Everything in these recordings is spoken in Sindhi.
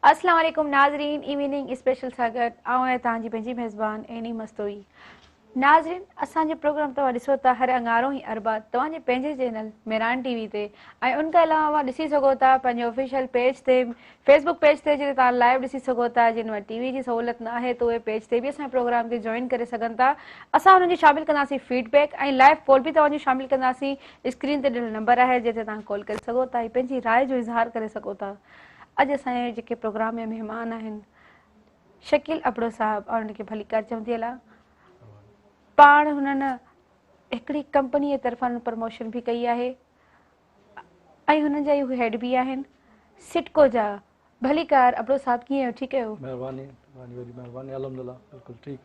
السلام عليڪم ناظرين ايوننگ اسپيشل سان گڏ آئون آهيان توهان جي پنهنجي ميزبان عيني مستوئي. ناظرين اسان جو پروگرام توهان ڏسو ٿا هر اڱارو ۽ اربع توهان جي پنهنجي چينل مهراڻ ٽي وي تي ۽ ان کان علاوه اوهان ڏسي سگهو ٿا پنهنجي آفيشل پيج تي فيس بڪ پيج تي جتي توهان لائيو ڏسي سگهو ٿا جن وٽ ٽي وي جي سهولت نه آهي ته اهي پيج تي به اسان جي پروگرام کي جوائن ڪري سگهن ٿا. اسان انهن جو شامل ڪنداسين فيڊ بيڪ ۽ لائيو ڪال به توهان جو شامل ڪنداسين. اسڪرين تي ڏنل نمبر آهي جنهن تي توهان ڪال ڪري سگهو ٿا ۽ پنهنجي راء جو اظهار ڪري سگهو ٿا. اڄ اسان جي جيڪي پروگرام ۾ مهمان آهن شڪيل ابڙو صاحب آئون انهن کي ڀليڪار چوندي هلان. پاڻ هنن هڪڙي ڪمپني جي طرفان پروموشن به ڪئي آهي ۽ هنن جا اهي هيڊ به آهن سٽڪو جا. ڀليڪار ابڙو صاحب ڪيئن آهيو ٺيڪ آهيو؟ مهرباني توهان جي وڏي مهرباني الحمدلله بلڪل ٺيڪ.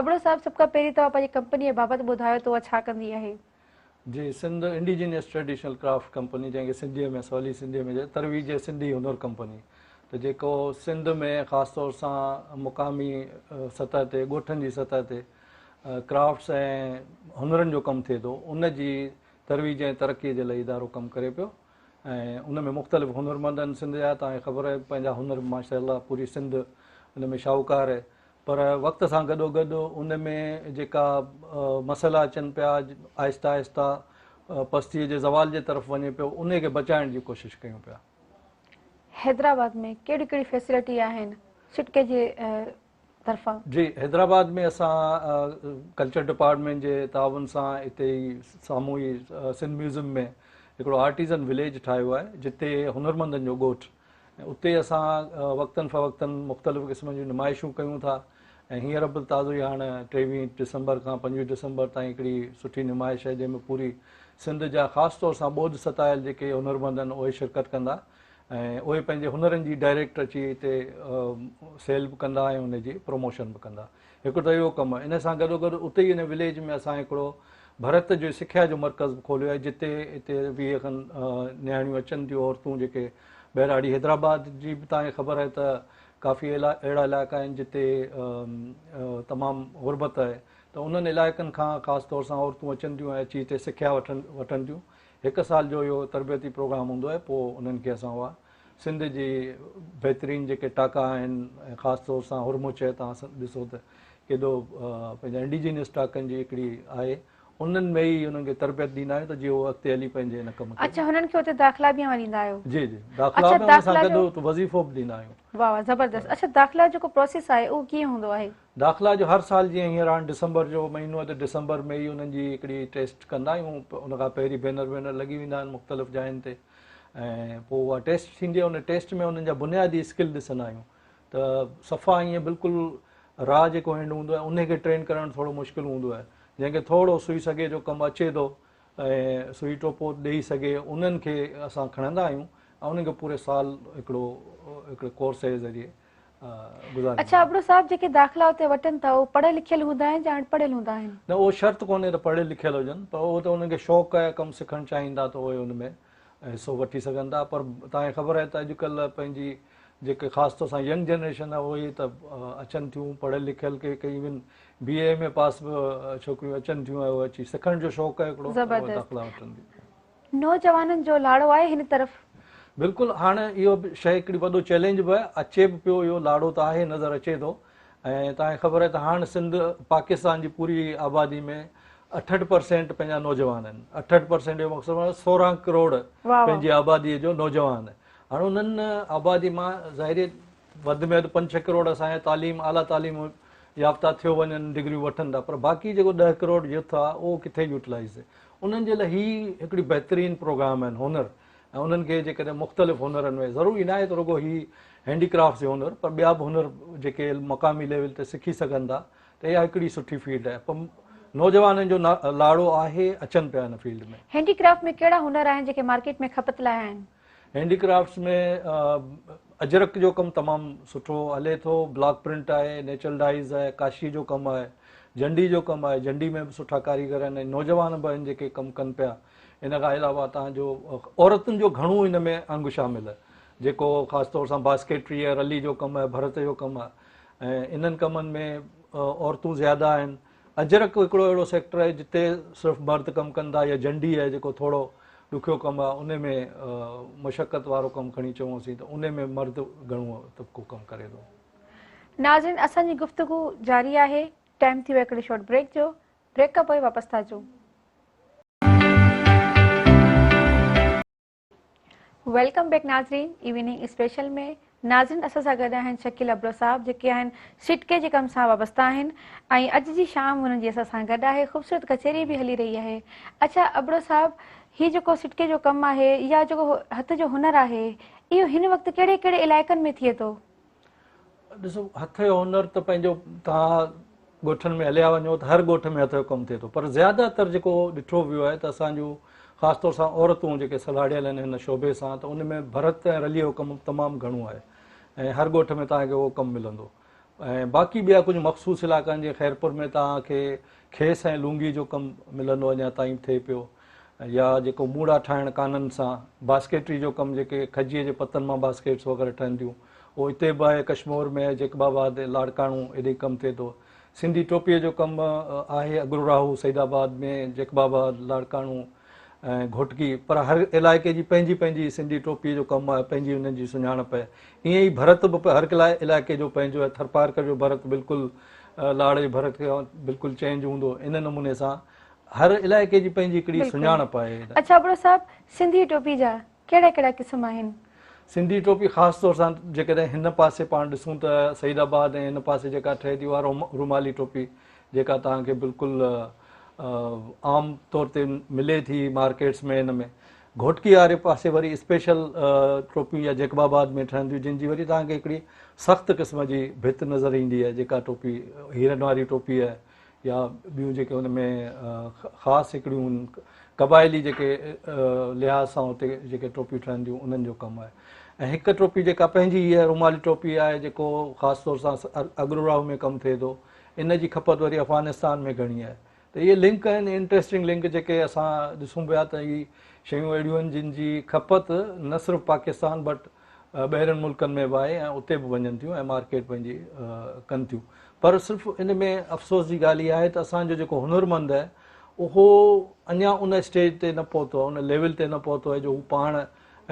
ابڙو صاحب سڀ کان پهرين توهان پنهنجي ڪمپني بابت ٻڌايو ته اها ڇا ڪندي آهي؟ جي Sindh indigenous traditional craft company جنهن کي سنڌيء ۾ سولي سنڌيء ۾ چئجي ترويج سنڌي هنر ڪمپني ته جيڪو سنڌ ۾ خاص طور سان مقامي سطح تي ڳوٺن جي سطح تي ڪرافٽس ۽ هنرن جو ڪم ٿئي ٿو ان جي ترويج ۽ ترقي جي لاء ادارو ڪم ڪري پيو ۽ ان ۾ مختلف هنرمند آهن سنڌ جا توهان کي خبر آهي پنهنجا هنر ماشاء الله پوري سنڌ ان ۾ شاهوڪار آهي پر وقت سان گڏو گڏ ان ۾ جيڪا مسئلا اچن پيا آهسته آهسته پستيء جي زوال جي طرف وڃي پيو ان کي بچائڻ جي ڪوشش ڪيون پيا. حيدرآباد ۾ ڪهڙيون ڪهڙيون فيسلٽي آهن سٽڪي جي طرفان؟ جي حيدرآباد ۾ اسان ڪلچر ڊپارٽمينٽ جي تعاون سان اتي ئي سامهون ئي سنڌ ميوزم ۾ هڪڙو آرٽيزن وليج ٺاهيو آهي جتي هنرمندن جو ڳوٺ ۽ اتي اسان وقتن فوقتن مختلف قسمن جون نمائشون ڪيون ٿا ۽ هينئر به تازو ئي هاڻ 23 ڊسمبر کان 25 ڊسمبر تائين هڪڙي سٺي نمائش آهي جنهن ۾ پوري سنڌ جا خاص طور سان ٻوڏ ستايل جيڪي هنرمند آهن اهي شرڪت ڪندا ۽ اهي پنهنجي هنرن جي ڊائريڪٽ اچي هتي سيل به ڪندا ۽ ان جي پروموشن به ڪندا. هڪ ته اهو ڪم ان سان گڏو گڏ اتي ئي ان وليج ۾ اسان هڪڙو ڀرت جو سکيا جو مرڪز به کوليو آهي جتي اتي 20 کن نياڻيون اچن ٿيون عورتون جيڪي ٻهراڙي حيدرآباد جي به توهان کي خبر آهي ته ڪافي اهڙا علائقا آهن جتي تمام غربت آهي ته انهن علائقن کان خاص طور سان عورتون اچن ٿيون ۽ اچي هتي سکيا وٺن وٺن ٿيون هڪ سال جو اهو تربيتي پروگرام هوندو آهي پوء انهن کي اسان اها سنڌ جي بهترين جيڪي ٽاڪا آهن ۽ خاص طور سان هرمچ توهان ڏسو ته ڪيڏو پنهنجا انڊيجينس ٽاڪن جي هڪڙي آهي انهن ۾ ئي انهن کي تربيت ڏيندا آهيون ته جيئن هو اڳتي هلي پنهنجي ان ڪم کي. اڇا هنن کي اتي داخلا به اوهان ڏيندا آهيو. جي جي داخلا به ان سان گڏ وظيفو به ڏيندا آهيون. واه واه زبردست اڇا داخلا جو جيڪو پروسيس آهي اهو ڪيئن هوندو آهي؟ داخلا جو هر سال جيئن هينئر هاڻ ڊسمبر جو مهينو آهي ته ڊسمبر ۾ ئي انهن جي هڪڙي ٽيسٽ ڪندا آهيون ان کان پهرين بينر وينر لڳي ويندا آهن مختلف جاين تي ۽ پوء اها ٽيسٽ ٿيندي آهي ان ٽيسٽ ۾ انهن جا بنيادي اسڪل ڏسندا آهيون ته صفا ائين بلڪل را جيڪو هينڊ هوندو آهي ان کي ٽرين ڪرڻ ٿورو مشڪل هوندو آهي جنهن کي ٿورو سوئي سڳي جو ڪم اچي ٿو ۽ سوئي ٽوپو ڏئي سگهي انهن کي اسان کڻندا آهيون ۽ انهن کي پوري سال هڪڙو هڪڙي ڪورس جي ذريعي گذاريندا اڇا ابڙو صاحب جيڪي داخلا اتي وٺن ٿا اهي پڙهيل لکيل هوندا آهن يا اڻ پڙهيل هوندا آهن؟ نه اهو شرط ڪونهي ته پڙهيل لکيل هجن پر اهو ته انهن کي شوق آهي ڪم سکڻ چاهين ٿا ته اهي ان ۾ حصو وٺي سگهن ٿا پر توهان کي خبر آهي ته اڄڪلهه پنهنجي جيڪي خاص طور سان ينگ جنريشن آهي اهي ته اچن ٿيون پڙهيل لکيل ڪي ڪي ايون بي اي ايم اي پاس به ڇوڪريون اچن ٿيون ۽ اهي اچي سکڻ جو شوق آهي هڪڙو ته اهي داخلا وٺن ٿيون. نوجوانن جو لاڙو آهي هن طرف. بلڪل هاڻ اهو به شيء هڪڙي وڏو چئلينج به آهي اچي به پيو اهو لاڙو ته آهي نظر اچي ٿو ۽ توهان کي خبر آهي ته هاڻ سنڌ پاڪستان جي پوري آبادي ۾ 68 پرسينٽ پنهنجا نوجوان آهن 68 پرسينٽ جو مقصد معنيٰ 16 ڪروڙ پنهنجي آبادي جو نوجوان هاڻ انهن آبادي مان ظاهري وڌ ۾ وڌ پنج ڇهه ڪروڙ اسان جا تعليم اعليٰ تعليم يافته ٿيو وڃن ڊگريون وٺن ٿا پر باقي جيڪو 10 ڪروڙ يوٿ آهي اهو ڪٿي يوٽيلائز ٿئي انهن جي لاء هي هڪڙي بهترين پروگرام آهن هنر ۽ انهن کي جيڪڏهن مختلف هنرن ۾ ضروري ناهي ته رڳو هي هينڊي ڪرافٽس جو هنر پر ٻيا به هنر جيڪي مقامي ليول تي سکي سگهن ٿا ته اها هڪڙي سٺي فيلڊ آهي پر نوجوانن جو لاڙو آهي اچن پيا هن فيلڊ ۾. هينڊي ڪرافٽ ۾ ڪهڙا هنر آهن جيڪي مارڪيٽ ۾ کپت لاء آهن؟ هينڊي ڪرافٽس ۾ اجرڪ جو ڪم تمام سٺو هلي ٿو، بلاڪ پرنٽ آهي، نيچرل ڊائيز آهي، ڪاشي جو ڪم آهي، جنڊي جو ڪم آهي، جنڊي ۾ به سٺا ڪاريگر آهن ۽ نوجوان به آهن جيڪي ڪم ڪن پيا. ان کان علاوه توهان جو عورتن جو گهڻو ان ۾ انگ شامل آهي جيڪو خاص طور سان باسڪيٽري آهي، رلي جو ڪم آهي، ڀرت جو ڪم آهي ۽ انهن ڪمن ۾ عورتون زياده آهن. اجرڪ هڪڙو اهڙو سيڪٽر آهي جتي صرف مرد ڪم ڪن ٿا يا جنڊي آهي جيڪو ٿورو ڏکيو ڪم آهي ان ۾ مشقت وارو ڪم کڻي چئون اسين ته ان ۾ مرد گهڻو طبقو ڪم ڪري ٿو. ناظرين اسان جي گفتگو جاري آهي ٽائيم ٿي ويو هڪڙي شارٽ بريڪ جو بريڪ کان پوء واپس ٿا اچون. Welcome back ناظرين ايوننگ اسپيشل ۾ ناظرين اسان سان گڏ آهن شڪيل ابڙو صاحب جيڪي آهن سٽڪي جي ڪم سان وابسته آهن ۽ اڄ جي شام انهن جي اسان سان گڏ آهي خوبصورت ڪچهري به هلي رهي آهي اڇا ابڙو صاحب هي جيڪو سٽڪي جو ڪم آهي يا جيڪو هٿ جو هنر آهي اهو هن وقت ڪهڙي ڪهڙي علائقن ۾ ٿئي ٿو؟ ڏسو هٿ جو هنر ته پنهنجو توهان ڳوٺن ۾ هليا وڃو ته هر ڳوٺ ۾ هٿ جو ڪم ٿئي ٿو پر زياده تر جيڪو ڏٺو ويو آهي ته اسان جون خاص طور سان عورتون جيڪي سلهاڙيل آهن هن شعبي سان ته ان ۾ ڀرت ۽ رلي جو ڪم تمام گهڻو آهي ۽ هر ڳوٺ ۾ توهان کي اهو ڪم ملندو ۽ باقي ٻيا ڪجهه مخصوص علائقن جي خيرپور ۾ توهان کي کيس ۽ لونگي جو ڪم ملندو اڃا تائين ٿئي پيو يا جيڪو موڙا ٺاهڻ ڪانن سان، باسڪيٽري جو ڪم جيڪي کجيء جي پتن مان باسڪيٽس وغيره ٺهن ٿيون اهو اتي به آهي، ڪشمور ۾ جيڪب آباد، لاڙڪاڻو ايڏي ڪم ٿئي ٿو. سنڌي ٽوپيء جو ڪم آهي اگروراهو، سعيد آباد ۾، جيڪب آباد، لاڙڪاڻو ۽ گهوٽڪي پر هر علائقي جي پنهنجي پنهنجي سنڌي ٽوپيء جو ڪم آهي، پنهنجي انهن جي سڃاڻپ آهي. ائين ئي ڀرت به هر علائقي جو پنهنجو آهي، ٿرپارڪر جو ڀرت بلڪل لاڙ جي ڀرت کان بلڪل چينج هوندو، ان نموني سان هر علائقي جي پنهنجي هڪڙي سڃاڻپ آهي. اڇا ابڙو صاحب سنڌي ٽوپي جا ڪهڙا ڪهڙا قسم آهن؟ سنڌي ٽوپي خاص طور سان جيڪڏهن هن پاسي پاڻ ڏسون ته سعيد آباد ۽ هن پاسي جيڪا ٺهي ٿي اها رومالي ٽوپي جيڪا توهان کي بلڪل عام طور تي ملي ٿي مارڪيٽس ۾ هن ۾ گهوٽڪي واري پاسي وري اسپيشل ٽوپيون يا جيڪب آباد ۾ ٺهن ٿيون جن جي وري توهان کي هڪڙي سخت قسم جي ڀت نظر ايندي آهي جيڪا ٽوپي هيرن واري ٽوپي آهي يا ٻيون جيڪي ان ۾ خاص هڪڙيون قبائلي جيڪي لحاظ سان اتي جيڪي ٽوپيون ٺهن ٿيون انهن جو ڪم آهي ۽ هڪ ٽوپي جيڪا پنهنجي هيء رومالي ٽوپي آهي جيڪو خاص طور سان اگروراهو ۾ ڪم ٿئي ٿو ان جي کپت وري افغانستان ۾ گهڻي آهي ته اهي لنڪ آهن انٽريسٽنگ لنڪ جيڪي اسان ڏسون پيا ته هي شيون اهڙيون آهن جن جي کپت نه صرف پاڪستان بٽ ٻاهرين ملڪن ۾ به آهي ۽ اتي به وڃن ٿيون ۽ مارڪيٽ پنهنجي ڪن ٿيون پر صرف ان ۾ افسوس جي ڳالهه اها آهي ته اسان جو جيڪو هنرمند آهي اهو اڃا ان اسٽيج تي نه پهتو آهي ان ليول تي نه پهتو آهي جو هو پاڻ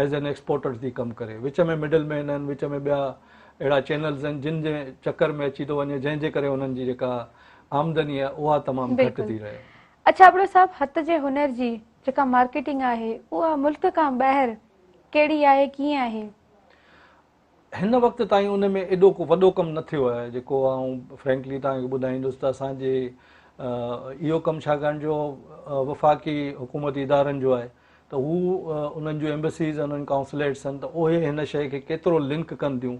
ايز اين ايڪسپورٽر ٿي ڪم ڪري وچ ۾ مڊل مين آهن وچ ۾ ٻيا اهڙا چينلز آهن جن جي چڪر ۾ اچي ٿو وڃي جنهن جي ڪري انهن جي جيڪا آمدني آهي اها تمام گهٽ ٿي رهي. اڇا ابڙو صاحب هٿ جي هنر جي جيڪا مارڪيٽنگ آهي اها ملڪ کان ٻاهر ڪهڙي آهي ڪيئن آهي؟ هن وقت تائين ان ۾ ايڏو ڪو وڏو ڪم نه ٿيو آهي جيڪو آئون فرينڪلي توهان کي ٻڌائيندس ته اسان جي اهو ڪم ڇاڪاڻ جو وفاقي حڪومتي ادارن جو آهي ته هو انهن جون ايمبسيز ۽ انهن ڪائونسليٽس آهن ته اهي هن شيء کي ڪيترو لنڪ ڪن ٿيون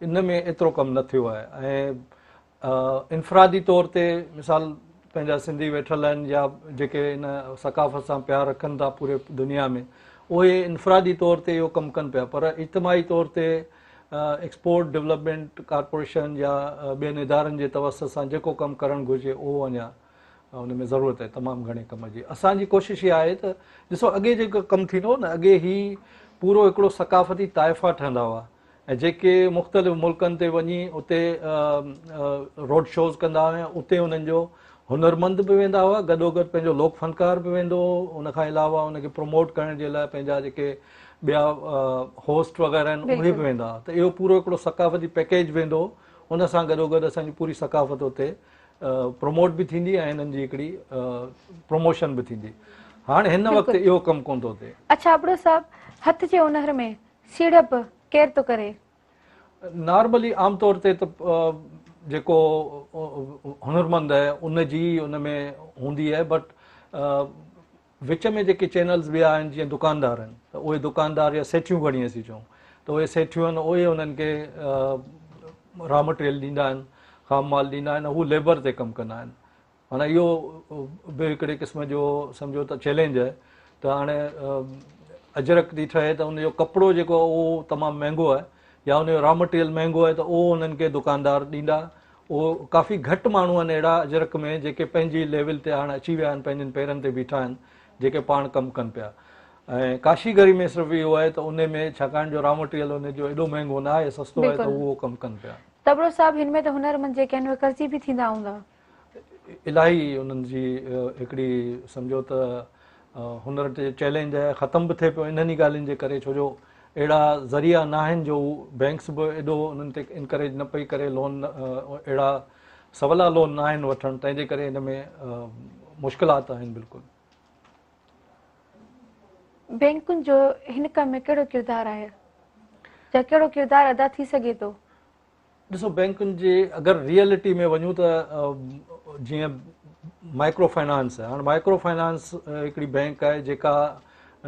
ان ۾ ايترو ڪم نه ٿيو آهي ۽ انفرادي طور تي مثال پنهنجا سنڌي ويٺل آهن يا جيڪي ان ثقافت سان پيار رکن ٿا پوري دنيا ۾ اهي انفرادي طور تي اهو ڪم ڪن پيا پر اجتماعي طور تي ايڪسپورٽ ڊولپمينٽ ڪارپوريشن يا ٻين ادارن جي توسط سان جيڪو ڪم ڪرڻ گهرجي اهو اڃا ان ۾ ضرورت آهي تمام گهڻي ڪم جي اسان جي ڪوشش اها آهي ته ڏسو اڳي جيڪو ڪم ٿيندو هو نه اڳي هي پورو هڪڙو ثقافتي طائفا ٺهندا هئا ۽ جيڪي مختلف ملڪن تي وڃي اتي روڊ شوز ڪندا هئا اتي انهن جو هنرمند به ويندا هئا گڏوگڏ پنهنجو لوڪ فنڪار به ويندو هو ان کان علاوه ان کي پروموٽ ڪرڻ جي لاء پنهنجا جيڪي ٻيا هوسٽ وغيره آهن اهي به ويندا هئا ته اهو پورو هڪڙو ثقافتي پيڪيج ويندو هو ان سان گڏوگڏ اسان جي پوري ثقافت اتي پروموٽ به ٿيندي ۽ هنن جي هڪڙي پروموشن به ٿيندي هاڻ هن وقت اهو ڪم ڪونه ٿو ٿئي. اڇا ابڙو صاحب هٿ جي هنر ۾ سيڙپ ڪير ٿو ڪري؟ نارملي عام طور تي ته جيڪو هنرمند آهي ان جي ان ۾ هوندي آهي بٽ وچ ۾ جيڪي چينلز ٻيا آهن جيئن دڪاندار آهن ته اهي دڪاندار يا سيٺيون کڻي اسين چئون ته اهي سيٺيون آهن اهي انهن کي را مٽيريل ڏيندا آهن خام مال ڏيندا آهن هو ليبر تي ڪم ڪندا آهن معنيٰ اهو به هڪڙي قسم جو سمجهو ته چئلينج آهي ته هاڻي اجرڪ ٿي ٺهي ته ان جو ڪپڙو جيڪو آهي اهو تمام مهنگو آهي يا ان جو را مٽيريل مهنگو آهي ته اهو انهن کي دڪاندار ڏيندا اهو ڪافي گهٽ ماڻهو آهن اهڙا اجرڪ ۾ جيڪي پنهنجي ليول تي هاڻي اچي ويا آهن پنهنجن پيرن تي بيٺا آهن جيڪي پاڻ ڪم ڪن پيا ۽ ڪاشيگري ۾ صرف اهو آهي ته ان ۾ ڇاڪاڻ جو را مٽيريل ان جو ايڏو مهنگو نه آهي سستو آهي ته اهو ڪم ڪن پيا. ته ابڙو صاحب هن ۾ ته هنرمند جيڪي آهن اهي قرضي به ٿيندا هوندا. الاهي انهن جي هڪڙي سمجهو ته هنر تي چئلينج آهي ختم به ٿئي پيو انهن ئي ڳالهين جي ڪري ڇو جو اهڙا ذريعا ناهن جو بينڪس به ايڏو انهن تي انڪريج نه پئي ڪري لون اهڙا سولا لون ناهن وٺڻ تنهن جي ڪري ان ۾ مشڪلات آهن بلڪل. بينڪن جو هن ڪم ۾ ڪهڙو ڪردار آهي يا ڪهڙو ڪردار ادا ٿي سگهي ٿو؟ ڏسو بينڪن جي اگر ريئلٽي ۾ وڃون ته جيئن مائڪرو فائنانس آهي هاڻ مائڪرو فائنانس هڪڙي بينڪ آهي جيڪا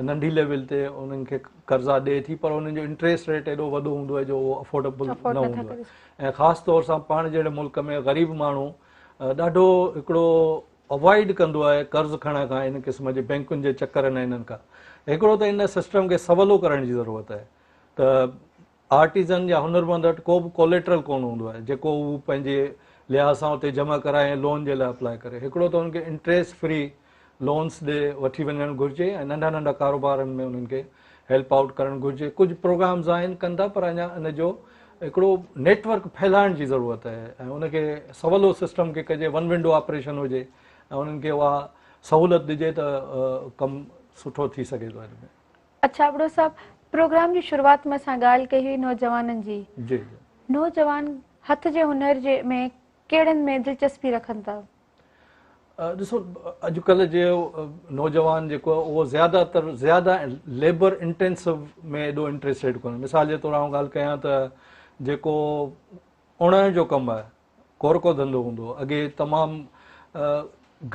ننڍي ليول تي انهن کي قرضا ڏئي ٿي پر انهن جو انٽريسٽ ريٽ ايڏو وڏو هوندو آهي جو اهو افورڊيبل نه هوندو آهي ۽ خاص طور سان پاڻ جهڙي ملڪ ۾ غريب ماڻهو ڏاڍو هڪڙو اوائڊ ڪندو آهي قرض کڻڻ کان ان قسم جي بينڪن جي چڪرن ۽ انهن کان هڪڙو ته ان سسٽم کي سولو ڪرڻ جي ضرورت آهي ته آرٽيزن يا هنرمند وٽ ڪو به ڪوليٽرل ڪونه هوندو آهي جيڪو هو پنهنجي لحاظ سان اتي جمع ڪرائي ۽ لون جي لاء اپلاء ڪري. هڪڙو ته انهن کي انٽريسٽ فري لونس ڏي وٺي وڃڻ گهرجي ۽ ننڍا ننڍا ڪاروبارن ۾ انهن کي هيلپ آئوٽ ڪرڻ گهرجي. ڪجهه پروگرامز آهن ڪن ٿا پر اڃا ان جو هڪڙو نيٽ ورڪ ڦهلائڻ جي ضرورت آهي ۽ ان کي سولو سسٽم کي ڪجي ون ونڊو آپريشن هجي ۽ انهن کي اها سهولت ڏجي ته ڪم سٺو ٿي سگهي ٿو ان ۾. اڇا ابڙو صاحب پروگرام جي شروعات ۾ اسان ڳالهه ڪئي هئي نوجوانن جي. جي جي. نوجوان هٿ جي هنر جي ۾ ڪهڙن ۾ دلچسپي رکن ٿا؟ ڏسو اڄڪلهه جي نوجوان جيڪو آهي اهو زياده تر زياده ليبر انٽينسو ۾ ايڏو انٽريسٽيڊ ڪونهي مثال جي طور آئون ڳالهه ڪيان ته جيڪو اڻڻ جو ڪم آهي ڪورڪو ڌنڌو هوندو هو. اڳي تمام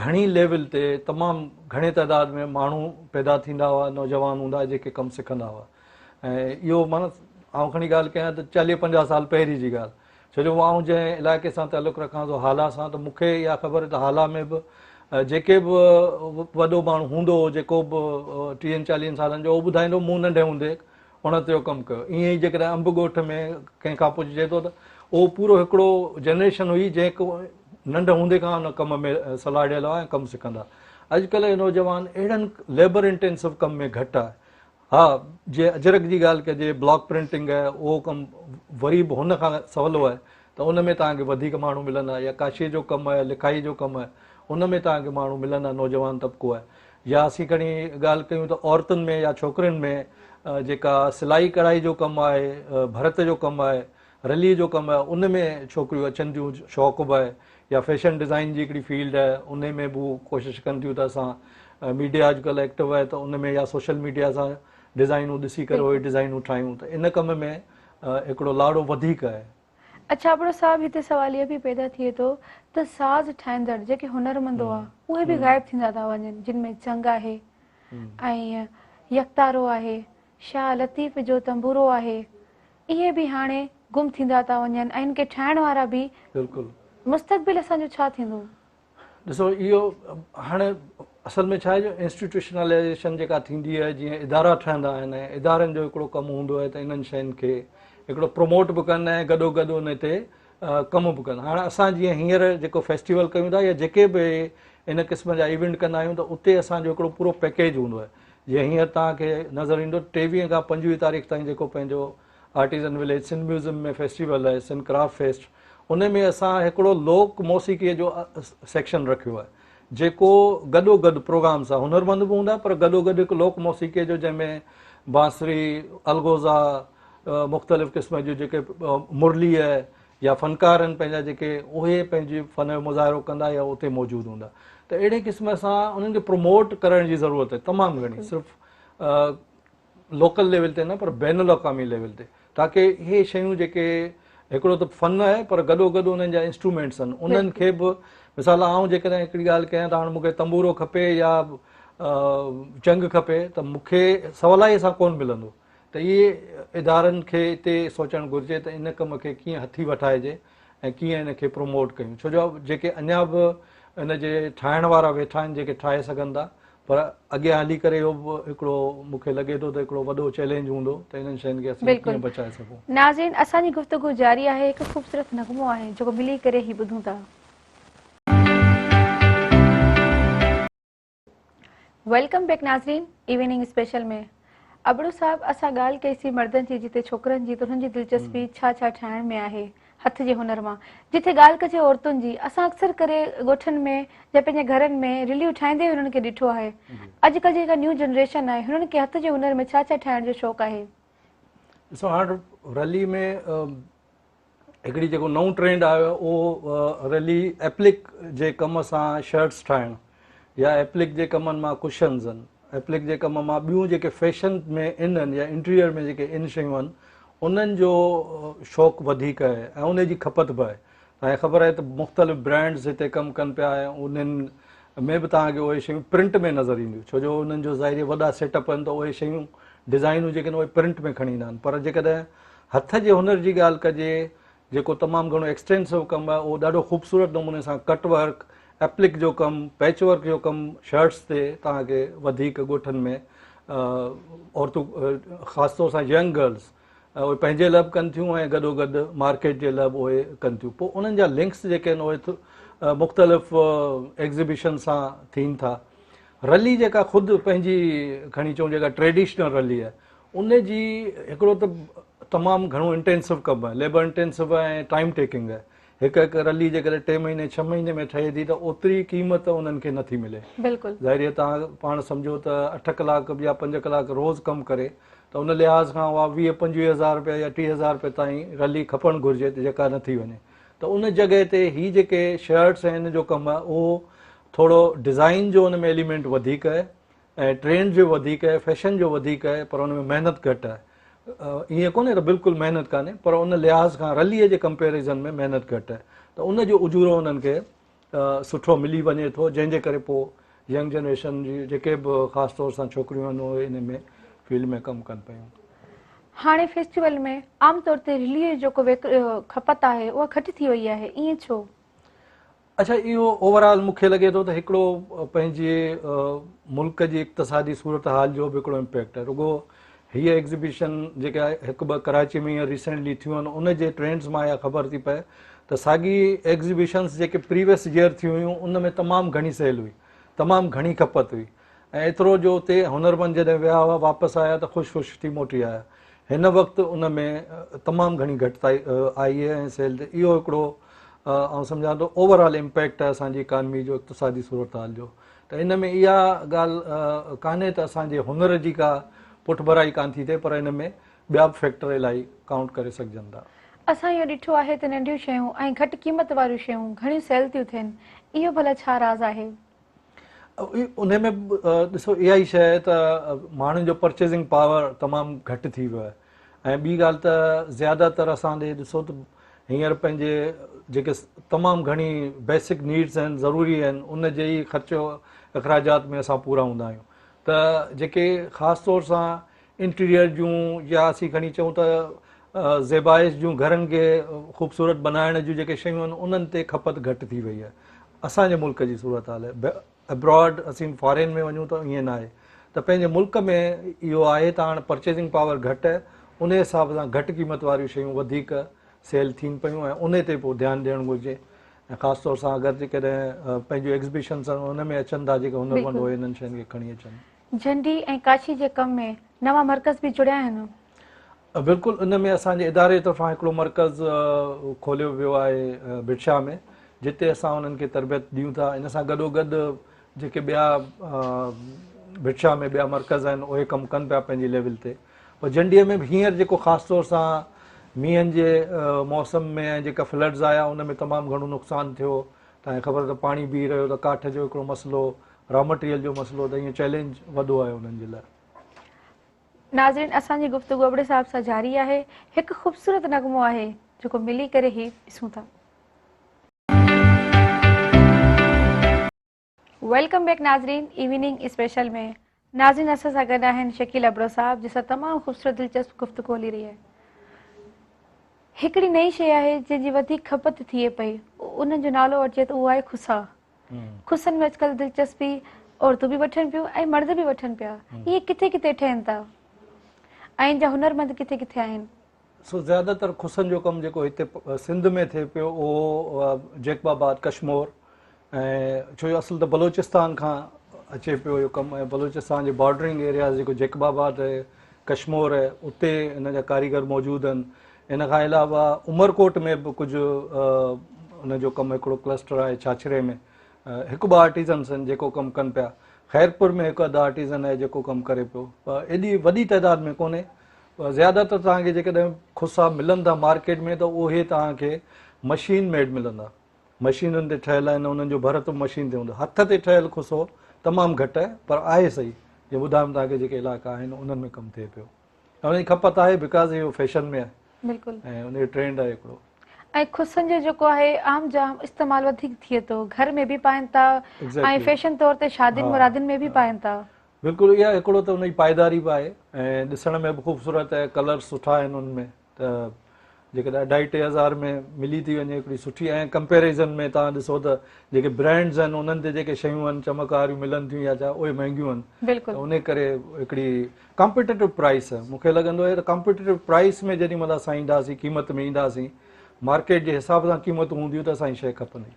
گهڻي ليول تي تمام گهڻي تعداد ۾ ماڻهو پيدا ٿيندا هئا، نوجوان هوندا هئا جيڪي ڪم سکندا هئا ۽ اهو معنيٰ آئون کڻي ڳالهه ڪيان ته چاليهه پنجاهه سال پهرين جي ڳالهه ڇو جو آئون جنهن علائقي سان تعلق رکان ٿو هالا سان ته مون کي اها خبر ته هالا ۾ به جيڪي به وڏو ماڻهو هوندو هو جيڪو به ٽيهن چاليهن سالن جو اهو ٻڌائيندو هو مون ننڍي هوندي اڻت جو ڪم ڪيو. ائين ئي جيڪڏهن انب ڳوٺ ۾ ڪنهن کان پڇجي ٿو ته اهو پورو هڪڙو جنريشن هئي جنهن ننڍ هوندي کان ان ڪم ۾ سلهاڙيل هئا ۽ ڪم سکندا. اڄڪلهه جو نوجوان اهڙن ليبر انٽينسو ڪم ۾ گهٽ آهي. ها جي اجرڪ جي ڳالهه ڪجي، بلاڪ پرنٽنگ آهي، اهو ڪم وري به هن کان سولو آهي ته ان ۾ توهان کي وڌيڪ ماڻهو ملندا يا ڪاشيء جو ڪم آهي، لکائي جو ڪم آهي، ان ۾ توهان کي ماڻهو ملندا، نوجوان طبقو آهي. يا اسين کڻي ڳالهه ڪيون ته عورتن ۾ يا ڇوڪرين ۾ جيڪا سلائي ڪڙهائي جو ڪم آهي، ڀرت جو ڪم آهي، رلي جو ڪم آهي ان ۾ ڇوڪريون اچن ٿيون شوق به آهي يا فيشن ڊزائن جي هڪڙي فيلڊ آهي ان ۾ به هو ڪوشش ڪن ٿيون ته اسان ميڊيا اڄڪلهه ايڪٽو آهي ته ان ۾ يا سوشل ميڊيا سان ڊزائنون ڏسي ڪري اهي ڊزائنون ٺاهيون ته ان ڪم ۾ هڪڙو لاڙو وڌيڪ آهي. اڇا ابڙو صاحب هتي سوال اهو به پيدا ٿئي ٿو ته ساز ٺاهيندڙ جيڪي هنرمند هئا اهي به غائب ٿيندا ٿا وڃن جن ۾ چنگ آهي ۽ يڪتارو آهي شاهه لطيف جو تنبورو آهي اهي به هاڻي گم ٿيندا ٿا وڃن ۽ ان کي ٺاهڻ وارا به بلڪل مستقبل اسان جو ڇا ٿيندو؟ ڏسو اهو هاڻي اصل ۾ ڇا آهي جو انسٽيٽيوشنلائيزيشن جيڪا ٿيندي آهي جيئن ادارا ٺهندا آهن ۽ ادارن جو هڪڙو ڪم هوندو آهي ته انهن شين کي هڪڙو پروموٽ به ڪن ۽ گڏو گڏ ان تي ڪم به ڪن هاڻي اسان جيئن هينئر جيڪو فيسٽيول ڪيون ٿا يا جيڪي به ان قسم جا ايونٽ ڪندا آهيون ته اتي اسان جو هڪڙو پورو پيڪيج هوندو آهي جيئن هينئر توهان کي نظر ايندو ٽيويهه کان پنجويهه تاريخ تائين جيڪو پنهنجو artisan village Sindh museum ۾ festival آهي سنڌ ڪرافٽ فيسٽ ان ۾ اسان هڪڙو لوڪ موسيقيء جو سيڪشن رکيو آهي جيڪو گڏو گڏ پروگرام سان هنرمند به هوندا پر گڏو گڏ هڪ لوڪ موسيقيء جو جنهن ۾ بانسري الغوزا مختلف قسم جون جيڪي مرلي آهي يا فنڪار آهن پنهنجا جيڪي اهي پنهنجي فن جو مظاهرو ڪندا يا اتي موجود هوندا ته اهڙي قسم سان انهن کي پروموٽ ڪرڻ جي ضرورت آهي تمام گهڻي صرف لوڪل ليول تي نه پر بين الاقوامي ليول تي تاڪه اهي شيون جيڪي هڪڙو ته فن آهي پر گڏو گڏ انهن جا انسٽرومينٽس آهن انهن کي به مثال آئون جيڪڏهن هڪڙي ڳالهه ڪيان ته هاڻي مون کي تنبورو کپي يا چنگ کپي ته مون کي سولائي سان ڪونه ملندو ته اهي ادارن کي اتي سوچڻ گهرجي ته ان ڪم کي ڪيئن هٿي وٺائجي ۽ ڪيئن ان کي پروموٽ ڪيون ڇو جو جيڪي اڃا به ان جي ٺاهڻ وارا ويٺا آهن جيڪي ٺاهي سگهن ٿا پر اڳيان هلي ڪري اهو به هڪڙو مون کي لڳي ٿو ته هڪڙو وڏو چئلينج هوندو ته انهن شين کي اسين ڪيئن بچائي سگهون. ناظرين اسان جي گفتگو جاري آهي هڪ خوبصورت نغمو آهي جيڪو ملي ڪري هي ٻڌون ٿا. Welcome back ناظرين ايوننگ اسپيشل ۾ ابڙو صاحب اسان ڳالهه ڪئي سي مردن جي جتي ڇوڪرن جي ته انهن جي دلچسپي ڇا ڇا ٺاهڻ ۾ آهي. هٿ جي هنر مان. جتي ڳالهه ڪجي عورتن جي، اسان اڪثر ڪري ڳوٺن ۾ يا پنهنجي گهرن ۾ رليون ٺاهيندي هنن کي ڏٺو آهي. اڄڪلهه جي جيڪا نيو جنريشن آهي هنن کي هٿ جي هنر ۾ ڇا ڇا ٺاهڻ جو شوق آهي؟ ڏسو هاڻ رلي ۾ هڪڙي جيڪو نئون ٽرينڊ آيو آهي اهو رلي ايپلڪ جي ڪم سان شرٽس ٺاهڻ يا ايپلڪ جي ڪمن مان ڪشنز آهن، ايپلڪ جي ڪم مان ٻيون جيڪي فيشن ۾ ان آهن يا انٽيريئر ۾ جيڪي ان شيون آهن انهن جو شوق وڌيڪ آهي ۽ ان جي کپت به آهي. توهان کي خبر آهي ته مختلف برانڊز هتي ڪم ڪن پيا ۽ انهن ۾ به توهان کي اهي شيون پرنٽ ۾ نظر اينديون ڇو جو انهن جو ظاهري وڏا سيٽ اپ آهن ته اهي شيون ڊزائنون جيڪي آهن اهي پرنٽ ۾ کڻي ايندا آهن پر جيڪڏهن هٿ جي هنر جي ڳالهه ڪجي جيڪو تمام گهڻو ايڪسٽينسو ڪم آهي اهو ڏاڍو خوبصورت نموني سان ڪٽ ورڪ، ايپلڪ جو ڪم، پيچ ورڪ جو ڪم شرٽس تي توهان کي وڌيڪ ڳوٺن ۾ عورتون خاص طور سان ينگ گرلز اهي پنهنجي لاء به ڪن ٿيون ۽ گڏو گڏ مارڪيٽ جي لاء به اهي ڪن ٿيون پوء انهن جا لنڪس جيڪي آهن اهي مختلف ايگزيبيشن سان ٿين ٿا. رلي جيڪا خود پنهنجي کڻي چئون جيڪا ٽريڊيشنل رلي آهي ان جي هڪڙو ته تمام گهڻو انٽينسو ڪم آهي ليبر انٽينسو آهي ۽ ٽائيم ٽيڪنگ آهي هڪ هڪ رلي جيڪڏهن ٽي مهيني ڇهه مهيني ۾ ٺهي ٿي ته اوتري قيمت انهن کي نٿي ملي. بلڪل. ظاهري آهي توهان پاڻ سمجهو ته اٺ ڪلاڪ يا پنج ڪلاڪ روز ڪم ڪري ته ان لحاظ کان اها 20 25 هزار رپيا يا 30 هزار رپيا تائين رلي کپڻ گهرجي ته جيڪا نٿي وڃي ته ان جڳهه تي هي جيڪي شرٽس ۽ ان جو ڪم آهي اهو ٿورو ڊزائين جو ان ۾ ايليمينٽ وڌيڪ آهي ۽ ٽرينڊ جو وڌيڪ آهي فيشن جو وڌيڪ آهي پر ان ۾ محنت گهٽ آهي ائين ڪونهي ته بلڪل محنت ڪانهي پر ان لحاظ کان رليء جي ڪمپيريزن ۾ محنت گهٽ آهي ته ان جو اجورو انهن کي سٺو ملي وڃي ٿو جنهن جي ڪري پوء ينگ جنريشن جي جيڪي به خاص طور سان ڇوڪريون آهن اهي ان ۾ فيلڊ ۾ ڪم ڪن پيون. هاڻي فيسٽيول ۾ عام طور تي رليء جي جيڪو کپت آهي اها گهٽ ٿي وئي آهي ائين ڇو؟ اڇا اهو اوور آل مون کي لڳي ٿو ته هڪڙو پنهنجي ملڪ جي اقتصادي صورتحال جو به هڪڙو امپيڪٽ آهي رڳو هيء ايگزيبيشن جيڪا هڪ ٻه ڪراچي ۾ هينئر ريسينٽلي ٿيون آهن ان جي ٽرينڊز مان اها خبر ٿي پئي ته ساڳي ايگزيبيشنس جيڪي پريويس ييئر ٿيون هيون ان ۾ تمام گهڻي سيل هئي تمام گهڻي کپت هئي ۽ ايترو جو اتي هنرمند جڏهن ويا هئا واپس آيا ته خوش خوش ٿي موٽي آيا. هن وقت ان ۾ تمام گهڻي گهٽتائي آئي آهي ۽ سيل تي اهو هڪڙو آئون سمجهان ٿو اوور آل امپيڪٽ آهي اسان جي اڪانمي جو اقتصادي صورتحال جو ته ان ۾ اها ڳالهه ڪانهي ته اسان جي هنر جي ڪا پٺڀرائي ڪانه ٿي ٿئي پر ان ۾ ٻيا به فيڪٽر الاهي ڪائونٽ ڪري سگهجن ٿا. اسان اهو ڏٺو آهي ته ننڍيون شيون ۽ گهٽ قيمت واريون شيون گهڻيون سيل ٿيون ٿين اهو ڀلا ڇا راز آهي؟ انهي ۾ ڏسو اها ئي شيء آهي ته ماڻهن جو پرچيزنگ پاور تمام گهٽ ٿي ويو آهي ۽ ٻي ڳالهه ته زياده تر اسان ڏي ڏسو ته هينئر پنهنجي جيڪي تمام گهڻي بيسڪ نيڊس آهن ضروري آهن ان جي ئي خرچو اخراجات ۾ اسان پورا هوندا آهيون ته جيڪي خاص طور سان انٽيريئر جون يا اسين کڻي چئون ته زيبائش جون گهرن کي خوبصورت بنائڻ جون جيڪي شيون آهن انهن تي کپت گهٽ ٿي وئي آهي اسان جي ملڪ جي صورتحال آهي ابراڊ اسين فارين ۾ وڃون ته ائين ناهي ته پنهنجي ملڪ ۾ اهو آهي ته هاڻ پرچيزنگ پاور گهٽ آهي ان حساب سان گهٽ قيمت واريون شيون وڌيڪ سيل ٿين پيون ۽ ان تي پوء ڌيان ڏيڻ گهرجي ۽ خاص طور سان اگر جيڪڏهن پنهنجون ايگزيبيشنس ان ۾ اچن ٿا جيڪي هنرمند اهي انهن شين کي کڻي اچن. جنڊي ۽ ڪاشي جي ڪم ۾ نوان مرڪز به جڙيا آهن. بلڪل ان ۾ اسان جي اداري طرفان هڪڙو مرڪز کوليو ويو آهي ڀٽ شاهه ۾ جتي اسان انهن کي تربيت ڏيون ٿا ان سان گڏو گڏ جيڪي ٻيا ڀٽ شاهه ۾ ٻيا مرڪز آهن اهي ڪم ڪن پيا پنهنجي ليول تي پر جنڊي ۾ به هينئر جيڪو خاص طور سان مينهن جي موسم ۾ ۽ جيڪا فلڊز آيا ان ۾ تمام گهڻو نقصان ٿيو توهان کي خبر ته پاڻي بيهي رهيو ته ڪاٺ جو هڪڙو مسئلو را مٽيريل جو مسئلو ته اهو چئلينج وڏو آهي انهن جي لاء. ناظرين اسان جي گفتگو ابڙي صاحب سان جاري آهي هڪ خوبصورت نغمو آهي جيڪو ملي ڪري هي ڏسون ٿا. Welcome back ناظرين ايوننگ اسپيشل ۾ ناظرين اسان سان گڏ آهن شڪيل ابڙو صاحب جن سان تمام خوبصورت دلچسپ گفتگو هلي رهي آهي. هڪڙي نئين شيء آهي جنهن جي وڌيڪ کپت ٿئي پئي ان جو نالو وٺجي ته اهو آهي کسا. کسن ۾ اڄڪلهه دلچسپي عورتون به وٺن پيون ۽ مرد به وٺن پيا. اهي ڪٿي ڪٿي ٺهن ٿا ۽ ان جا هنرمند ڪٿي ڪٿي آهن؟ سو زياده تر کسن جو ڪم جيڪو هتي سنڌ ۾ ٿئي پيو اهو جيڪب آباد، ڪشمور ۽ ڇو جو اصل ته بلوچستان کان اچي پيو اهو ڪم ۽ بلوچستان جي بارڊرنگ ايرياز جيڪو جيڪب آباد آهي، ڪشمور آهي اتي ان جا ڪاريگر موجود آهن. ان کان علاوه عمرڪوٽ ۾ به ڪجهه ان جو ڪم هڪڙو ڪلسٽر آهي ڇاڇري ۾ هڪ ٻه آرٽيزنس آهن جيڪو ڪم ڪن پيا. خيرپور ۾ هڪ اڌ آرٽيزن آهي جيڪو ڪم ڪري پيو پر ايڏي وڏي تعداد ۾ ڪونهي. پر زياده تر توهان کي جيڪڏهن کسا ملن ٿا مارڪيٽ ۾ ته اهي توهان کي مشين ميڊ ملندا. مشينن تي ٺهيل آهن انهن جو ڀرت به مشين تي هوندو. هٿ تي ٺهيل کسو تمام گهٽ آهي پر آهي صحيح. جيئن ٻڌايم توهان کي جيڪي علائقا آهن انهن ۾ ڪم ٿئي پيو. ۽ ان جي کپت آهي because اهو فيشن ۾ آهي. بلڪل. ۽ ان جو ٽرينڊ آهي هڪڙو. ۽ کسن جو جيڪو آهي عام جام استعمال وڌيڪ ٿئي ٿو گهر ۾ به پائن ٿا ۽ فيشن طور تي شادين مرادين ۾ به پائن ٿا. بلڪل اها هڪڙو ته ان جي پائيداري به آهي ۽ ڏسڻ ۾ به خوبصورت آهي ڪلر سٺا آهن ان ۾ ته جيڪڏهن اڍائي ٽي هزار ۾ ملي ٿي وڃي هڪڙي سٺي ۽ ڪمپيريزن ۾ توهان ڏسو ته جيڪي برانڊز آهن انهن تي جيڪي شيون آهن چمڪ واريون ملن ٿيون يا ڇا اهي مهنگيون آهن بلڪل ته ان ڪري هڪڙي ڪمپيٽيٽو پرائس مون کي لڳندو آهي ته ڪمپيٽيٽو پرائس ۾ جيڏي مهل اسان اينداسين قيمت ۾ اينداسين مارڪيٽ جي حساب سان قيمتون هونديون ته اسان جي شيء کپندي.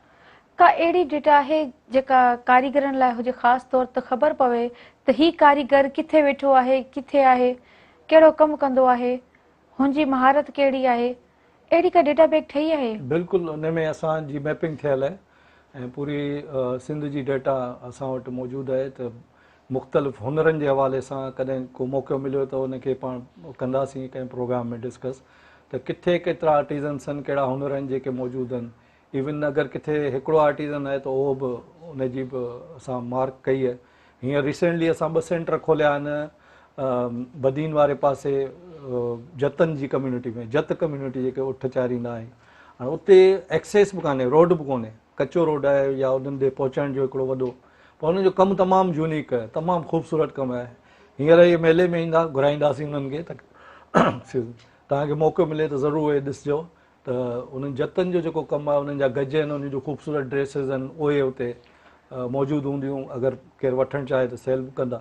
ڪا اهڙي ڊيٽا آهي جيڪا ڪاريگرن لاء هجي خاص طور ته خبر پوي ته هي ڪاريگر ڪٿي ويٺو آهي ڪٿي آهي ڪهڙو ڪم ڪندو آهي هن جي مهارت ڪهڙي آهي اهڙي ڪا ڊيٽا بيڪ ٺهي آهي؟ بلڪل ان ۾ اسان جي ميپنگ ٿيل آهي ۽ پوري سنڌ جي ڊيٽا اسان وٽ موجود آهي ته مختلف هنرن جي حوالي سان ڪڏهن ڪو موقعو مليو ته ان کي پاڻ ڪنداسين ڪنهن پروگرام ۾ ڊسڪس ته ڪٿي ڪيترا آرٽيزنس آهن ڪهڙا هنر آهن جيڪي موجود آهن ايون اگر ڪٿي هڪڙو آرٽيزن آهي ته اهو به ان جي به اسان مارڪ ڪئي آهي هينئر ريسينٽلي اسان ٻه سينٽر کوليا آهن بدين واري پاسي جتن جي ڪميونٽي ۾ جت ڪميونٽي جيڪي اٺ چاريندا آهن هاڻي اتي ايڪسيس به ڪانهي روڊ به ڪونهي ڪچو روڊ آهي يا انهن ڏي پهچڻ جو هڪڙو وڏو پر انهن جو ڪم تمام يونيڪ آهي تمام خوبصورت ڪم آهي هينئر اهي ميلي ۾ ايندا گهرائينداسين انهن کي ته توهان کي موقعو ملي ته ضرور اهي ڏسجو ته انهن جتن جو جيڪو ڪم آهي انهن جا گج آهن انهن جون خوبصورت ڊريسز آهن اهي اتي موجود هونديون اگر ڪير وٺڻ چاهي ته سيل به ڪندا.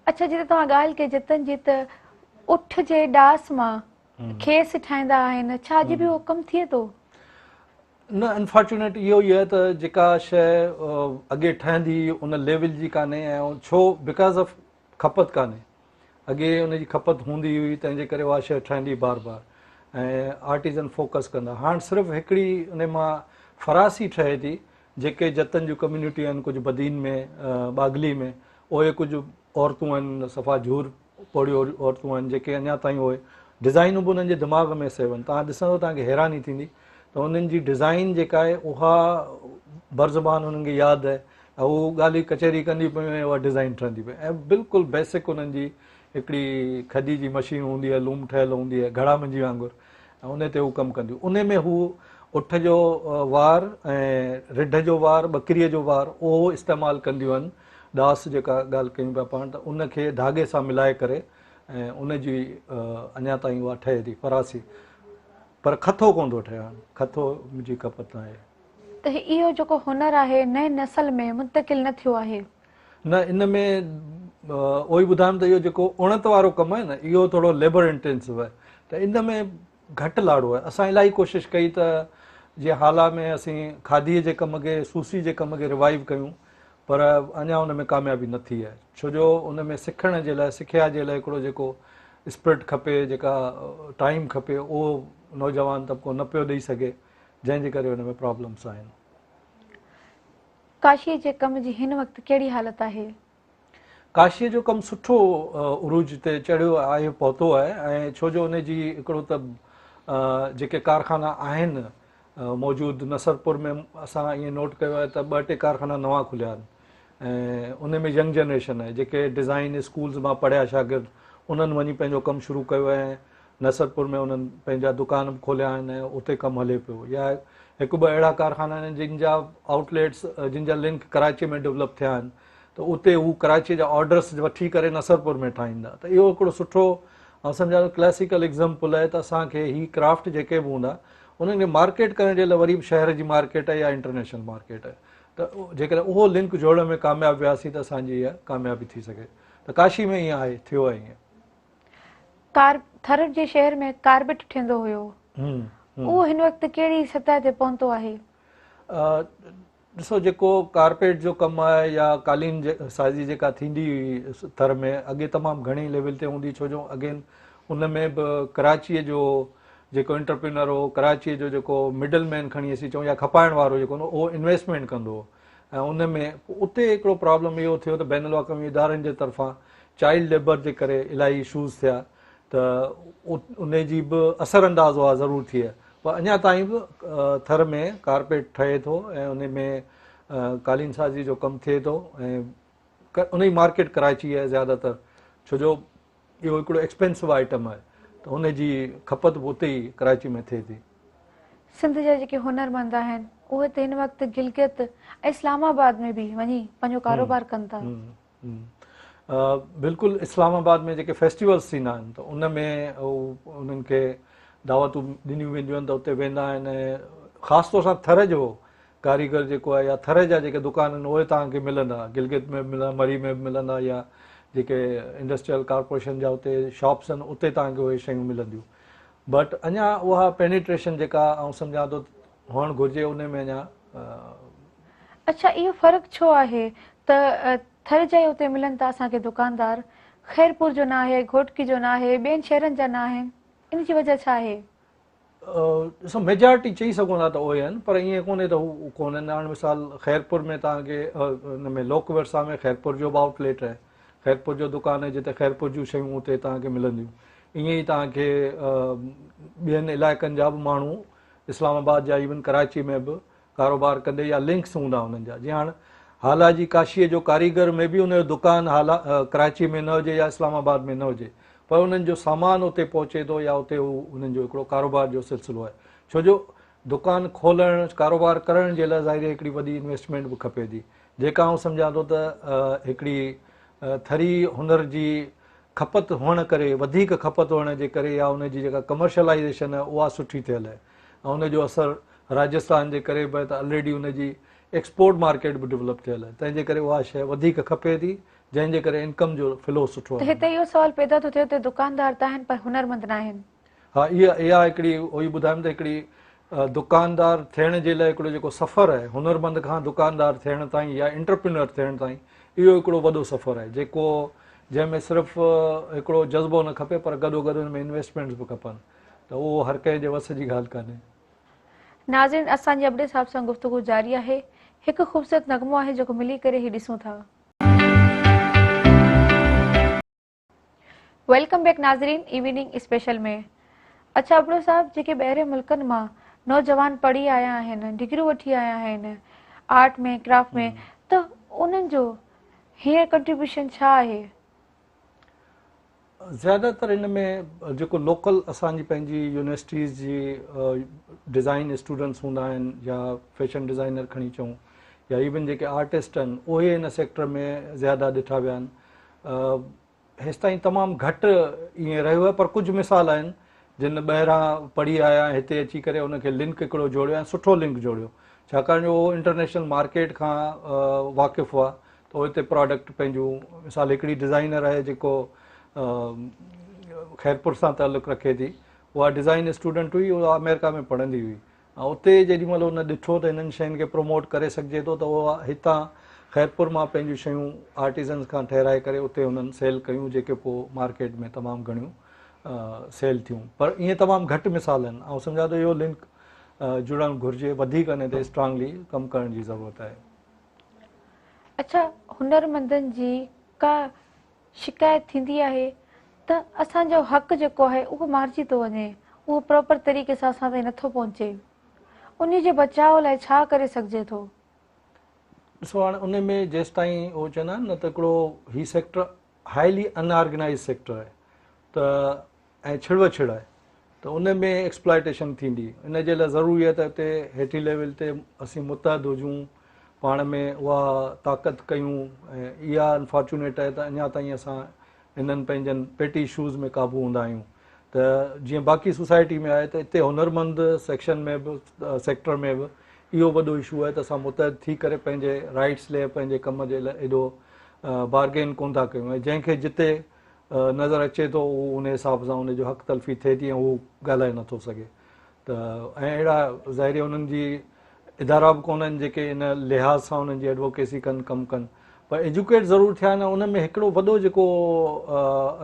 اڇا جتي توهان ڳالهه ڪئي جتن جي ته اٺ جي ڏاس مان کيس ٺاهيندا آهن ڇا اڄ به اهو ڪم ٿئي ٿو؟ نه انفارچونيٽ اهو ئي آهي ته جيڪا شيء اڳي ٺهندي هئي ان ليول جي ڪانهي ۽ ڇو because of کپت ڪانهي اڳي ان جي کپت هوندي هئي تنهن جي ڪري اها شيء ٺهندي بار بار ۽ آرٽيزن فوڪس ڪندا هاڻ صرف هڪڙي ان مان فراسي ٺهي ٿي جيڪي جتن جون ڪميونٽي آهن ڪجهه بدين ۾ ٻاگهلي ۾ اهي ڪجهه عورتون آهن صفا جهور پوڙهيون عورتون آهن جيڪي اڃا تائين اهي ڊزائنون به انهن جي دماغ ۾ سيو آهن توهان ڏسندو توهان کي حيراني ٿيندي ته انهن جي ڊزائن جيڪا آهي اها برزبان انهن کي ياد آهي ۽ هو ڳالهي ڪچهري ڪندي پيون ۽ اها ڊزائين ٺهندي پئي ۽ بلڪل بيسڪ انهن جي هڪڙي کڏي جي مشين هوندي آهي لوم ٺهيل هوندي آهي گهڙا منجي وانگر ۽ ان تي هو ڪم ڪنديون ان ۾ هو اٺ جو وار ۽ رڍ جو وار ٻڪريء جو وار اهو استعمال ڪنديون آهن ڏاس جيڪا ڳالهه ڪيون پيا پاڻ ته ان کي ڌاڳي سان ملائي ڪري ۽ ان جي اڃا تائين اها ٺهي ٿي فراسي پر کٿو ڪونه ٿو ٺهي هاڻ کٿو جي کپت ناهي. ته اهو جيڪو هنر آهي نئين نسل ۾ منتقل نه ٿيو آهي. نه ان ۾ اهو ئي ٻڌايم ته اهو جيڪو اڻت وارو ڪم آهي نه اهو ٿورو ليبر انٽينسو آهي ته ان ۾ گهٽ لاڙو آهي اسان الاهي ڪوشش ڪئي ته جيئن هالا ۾ اسين کاڌيء جي ڪم کي سوسي جي ڪم کي ريوائيو ڪيون پر اڃا ان ۾ ڪاميابي نه ٿي آهي ڇو جو ان ۾ سکڻ جي لاء سکيا جي لاء هڪڙو جيڪو اسپرٽ کپي جيڪا ٽائيم کپي اهو نوجوان طبقو نه پيو ڏئي سگهي جنهن جي ڪري ان ۾ پرابلمس آهن. ڪاشيء جي ڪم جي هن وقت ڪهڙي حالت آهي؟ ڪاشيء جو ڪم سٺو عروج تي چڙهيو آهي پهتو آهي ۽ ڇو جو ان جي هڪڙو ته جيڪي ڪارخانا آهن موجود نصرپور ۾ اسان ائين نوٽ ڪيو آهي ته ٻه ٽي ڪارخانا نوان کليا آهن ۽ ان ۾ ينگ جنريشن آهي جيڪي ڊزائين اسڪولز مان پڙهيا شاگرد انهن وڃي پنهنجو ڪم شروع ڪيو آهي ۽ نصرپور ۾ انهن پنهنجا دڪان به کوليا آهن ۽ اتي ڪم هلي پيو يا هڪ ٻه اهڙا ڪارخانا آهن جن جا آئوٽ ليٽس جن جا لنڪ ڪراچي ۾ ڊولپ ٿيا آهن ته اتي هو ڪراچي جا آرڊرس وٺي ڪري نصرپور ۾ ٺاهيندا ته اهو هڪڙو سٺو آئون سمجهان ٿو ڪلاسيڪل ايگزامپل آهي ته اسان کي هي ڪرافٽ جيڪي به هوندا انهن کي مارڪيٽ ڪرڻ جي لاء وري به شهر جي مارڪيٽ آهي يا انٽرنيشنل مارڪيٽ آهي ته جيڪڏهن اهو لنڪ جوڙڻ ۾ ڪامياب وياسين ته اسان جي اها ڪاميابي ٿي سگهي ته ڪاشي ۾ ائين آهي ٿيو آهي ائين. ڪار ٿر جي شهر ۾ ڪارپيٽ ٺهندو هيو اهو هن وقت ڪهڙي سطح تي پهتو آهي؟ ڏسو جيڪو ڪارپيٽ جو ڪم آهي يا قالين سازي جيڪا ٿيندي هئي ٿر ۾ اڳي تمام گهڻي ليول تي هوندي ڇو جو اگين ان ۾ به ڪراچيء جو جيڪو انٽرپرينر هو، ڪراچيء جو جيڪو مڊل مين کڻي اسين چئون يا کپائڻ وارو جيڪو هوندو هو، اهو انويسٽمينٽ ڪندو هو ۽ ان ۾ اتي هڪڙو پرابلم اهو ٿيو ته بين الاقوامي ادارن جي طرفان چائلڊ ليبر جي ڪري الاهي اشوز ٿيا ته ان جي به اثر انداز اها ضرور ٿي پر اڃا تائين به ٿر ۾ ڪارپيٽ ٺهي ٿو ۽ ان ۾ قالين سازي جو ڪم ٿئي ٿو ۽ ان جي مارڪيٽ ڪراچي آهي زياده تر ڇو جو اهو هڪڙو ايڪسپينسو آئٽم آهي ته ان جي کپت به اتي ئي ڪراچي ۾ ٿئي ٿي. سنڌ جا جيڪي هنرمند آهن اهي ته هن وقت گلگت ۽ اسلام آباد ۾ به وڃي پنهنجو ڪاروبار ڪن ٿا. بلڪل اسلام آباد ۾ جيڪي فيسٽيولز ٿيندا آهن ته ان ۾ انهن کي دعوتون ڏنيون وينديون آهن ته اتي ويندا آهن ۽ خاص طور سان ٿر جو ڪاريگر جيڪو آهي يا ٿر جا جيڪي دڪان آهن اهي توهان کي ملندا گلگت ۾ به ملندا مري ۾ به ملندا يا جيڪي انڊسٽريل ڪارپوريشن جا اتي شاپس آهن اتي توهان کي اهي شيون ملنديون بٽ اڃا اها پينيٽريشن جيڪا آئون سمجهان ٿو هئڻ گهرجي ان ۾ اڃا اڇا اهو فرق ڇو آهي ته ٿر جا ئي اتي ملن ٿا اسان کي دڪاندار خيرپور جو ناهي گهوٽڪي جو ناهي ٻين شهرن جا ناهن ان جي وجه ڇا آهي؟ ڏسو ميجارٽي چئي سگهون ٿا ته اهي آهن پر ائين ڪونهي ته هو ڪونهن هاڻ مثال خيرپور ۾ توهان کي ان ۾ لوڪ ورثا ۾ خيرپور جو به آئوٽ ليٽ آهي خيرپور جو دڪان آهي جتي خيرپور جون شيون اتي توهان کي ملنديون ائين ئي توهان کي ٻين علائقن جا به ماڻهو اسلام آباد جا ايون ڪراچي ۾ به ڪاروبار ڪندي يا لنڪس هوندا انهن جا جيئن هاڻ هالا جي ڪاشيء جو ڪاريگر ۾ به ان جو دڪان هالا ڪراچي ۾ نه هجي يا اسلام آباد ۾ نه هجي پر انهن جو سامان اتي پهچي ٿو يا اتي هو انهن جو هڪڙو ڪاروبار جو سلسلو آهي ڇو جو دڪان کولڻ ڪاروبار ڪرڻ جي لاء ظاهري هڪڙي وڏي انويسٽمينٽ به کپي ٿي جيڪا آئون سمجهان ٿو ته هڪڙي ٿري هنر جي کپت هئڻ ڪري وڌيڪ کپت هئڻ جي ڪري يا ان جي جيڪا ڪمرشلائيزيشن آهي اها سٺي ٿيل آهي ۽ ان جو اثر راجستان جي ڪري به ته الريڊي ان جي ايڪسپورٽ مارڪيٽ به ڊولپ ٿيل آهي تنهن جي ڪري اها شيء وڌيڪ کپي ٿي جنهن جي ڪري انڪم جو فلو سٺو ته آهي. هتي اهو سوال پيدا ٿو ٿئي ته دڪاندار ته آهن پر هنرمند ناهن. ها اها اها هڪڙي اهو ئي ٻڌايم ته هڪڙي دڪاندار ٿيڻ جي لاء هڪڙو جيڪو سفر آهي هنرمند کان دڪاندار ٿيڻ تائين يا انٽرپرينور ٿيڻ تائين اهو هڪڙو وڏو سفر آهي جيڪو جنهن ۾ صرف هڪڙو جذبو نه کپي پر گڏو گڏ ان ۾ انويسٽمينٽس به کپن ته اهو هر ڪنهن جي وس جي ڳالهه ڪانهي. ناظرين اسان جي ابڙي صاحب سان گفتگو جاري آهي هڪ خوبصورت نغمو آهي جيڪو ملي ڪري هي ڏسون ٿا. Welcome back ناظرين ايوننگ اسپيشل ۾ اڇا ابڙو صاحب جيڪي ٻاهرين ملڪن مان نوجوان پڙهي آيا آهن ڊگريون وٺي آيا آهن آرٽ ۾ ڪرافٽ ۾ ته انهن جو هينئر ڪنٽريبيوشن ڇا آهي؟ زياده تر ان ۾ جيڪو لوڪل اسان جي پنهنجي يونيورسٽيز جي ڊزائن اسٽوڊنٽس هوندا آهن يا فيشن ڊزائنر کڻي چئون يا ايون جيڪي آرٽسٽ آهن اهي ان سيڪٽر ۾ زياده ڏٺا ويا آهن هيستائين تمام گهٽ ائين رهيو آهي پر ڪجهه مثال آهن جن ٻاهران پڙهي آيا ۽ هتي اچي ڪري ان کي لنڪ هڪڙو جوڙيو ۽ سٺو لنڪ جوڙيو ڇاڪاڻ جو اهو انٽرنيشنل مارڪيٽ کان واقف هئا ته اهي هتي پراڊڪٽ پنهنجون مثال هڪڙي ڊزائنر آهي جيڪو خيرپور سان تعلق رکي ٿي اها ڊزائن اسٽوڊنٽ هئي اها آمريڪا ۾ پڙهندي هئي ۽ اتي جيڏي مهل هن ڏٺو ته هنن شين کي پروموٽ ڪري سگهجي ٿو ته اها هتان خيرپور مان پنهنجون شيون آرٽيزنز کان ٺهرائي ڪري اتي هنن سيل ڪيون جيڪي پوء مارڪيٽ ۾ تمام گهڻيون سيل ٿيون پر ائين تمام گهٽ مثال آهن آئون سمجهان ٿو اهو لنڪ جڙڻ گهرجي وڌيڪ ان تي اسٽرانگلي ڪم ڪرڻ جي ضرورت آهي. اڇا هنرمندن جي ڪا شڪايت ٿيندي آهي ته اسان جو حق جيڪو آهي اهو مارجي ٿو وڃي اهو پراپر طريقي سان اسان تائين نٿو پهچي انهي جي بچاء لاء ڇا ڪري سگهجي ٿو؟ ڏسو هاڻ ان ۾ جيستائين اهو چوندا آهن نه ته هڪڙو هي سيڪٽر هائلي ان آرگنائيز سيڪٽر آهي ته ۽ ڇڙ وڇڙ آهي ته ان ۾ ايڪسپلائٽيشن ٿيندي ان جي لاء ضروري آهي ته اتي هيٺين ليول تي اسين متحد هجون پاڻ ۾ اها طاقت ڪيون ۽ اها انفارچونيٽ آهي ته اڃا تائين اسان انهن پنهنجن پيٽي اشوز ۾ قابو هوندا آهيون ته جيئن باقي سوسائٽي ۾ آهي ته اتي هنرمند سيڪشن ۾ به سيڪٽر ۾ به اهو وڏو اشو آهي ته اسان متحد ٿي ڪري پنهنجي رائٽس لاء پنهنجي ڪم جي لاء ايڏو بارگين ڪونه ٿا ڪيون ۽ جنهن کي جتي نظر اچي ٿو اهو ان حساب سان ان جو حق تلفي ٿئي ٿي ۽ هو ڳالهائي نٿو سگهي ته ۽ اهڙا ظاهري انهن جي ادارا به ڪونهن جيڪي ان لحاظ سان انهن جي ايڊووڪيسي ڪن ڪم ڪن پر ايجوڪيٽ ضرور ٿيا آهن ان ۾ هڪڙو وڏو جيڪو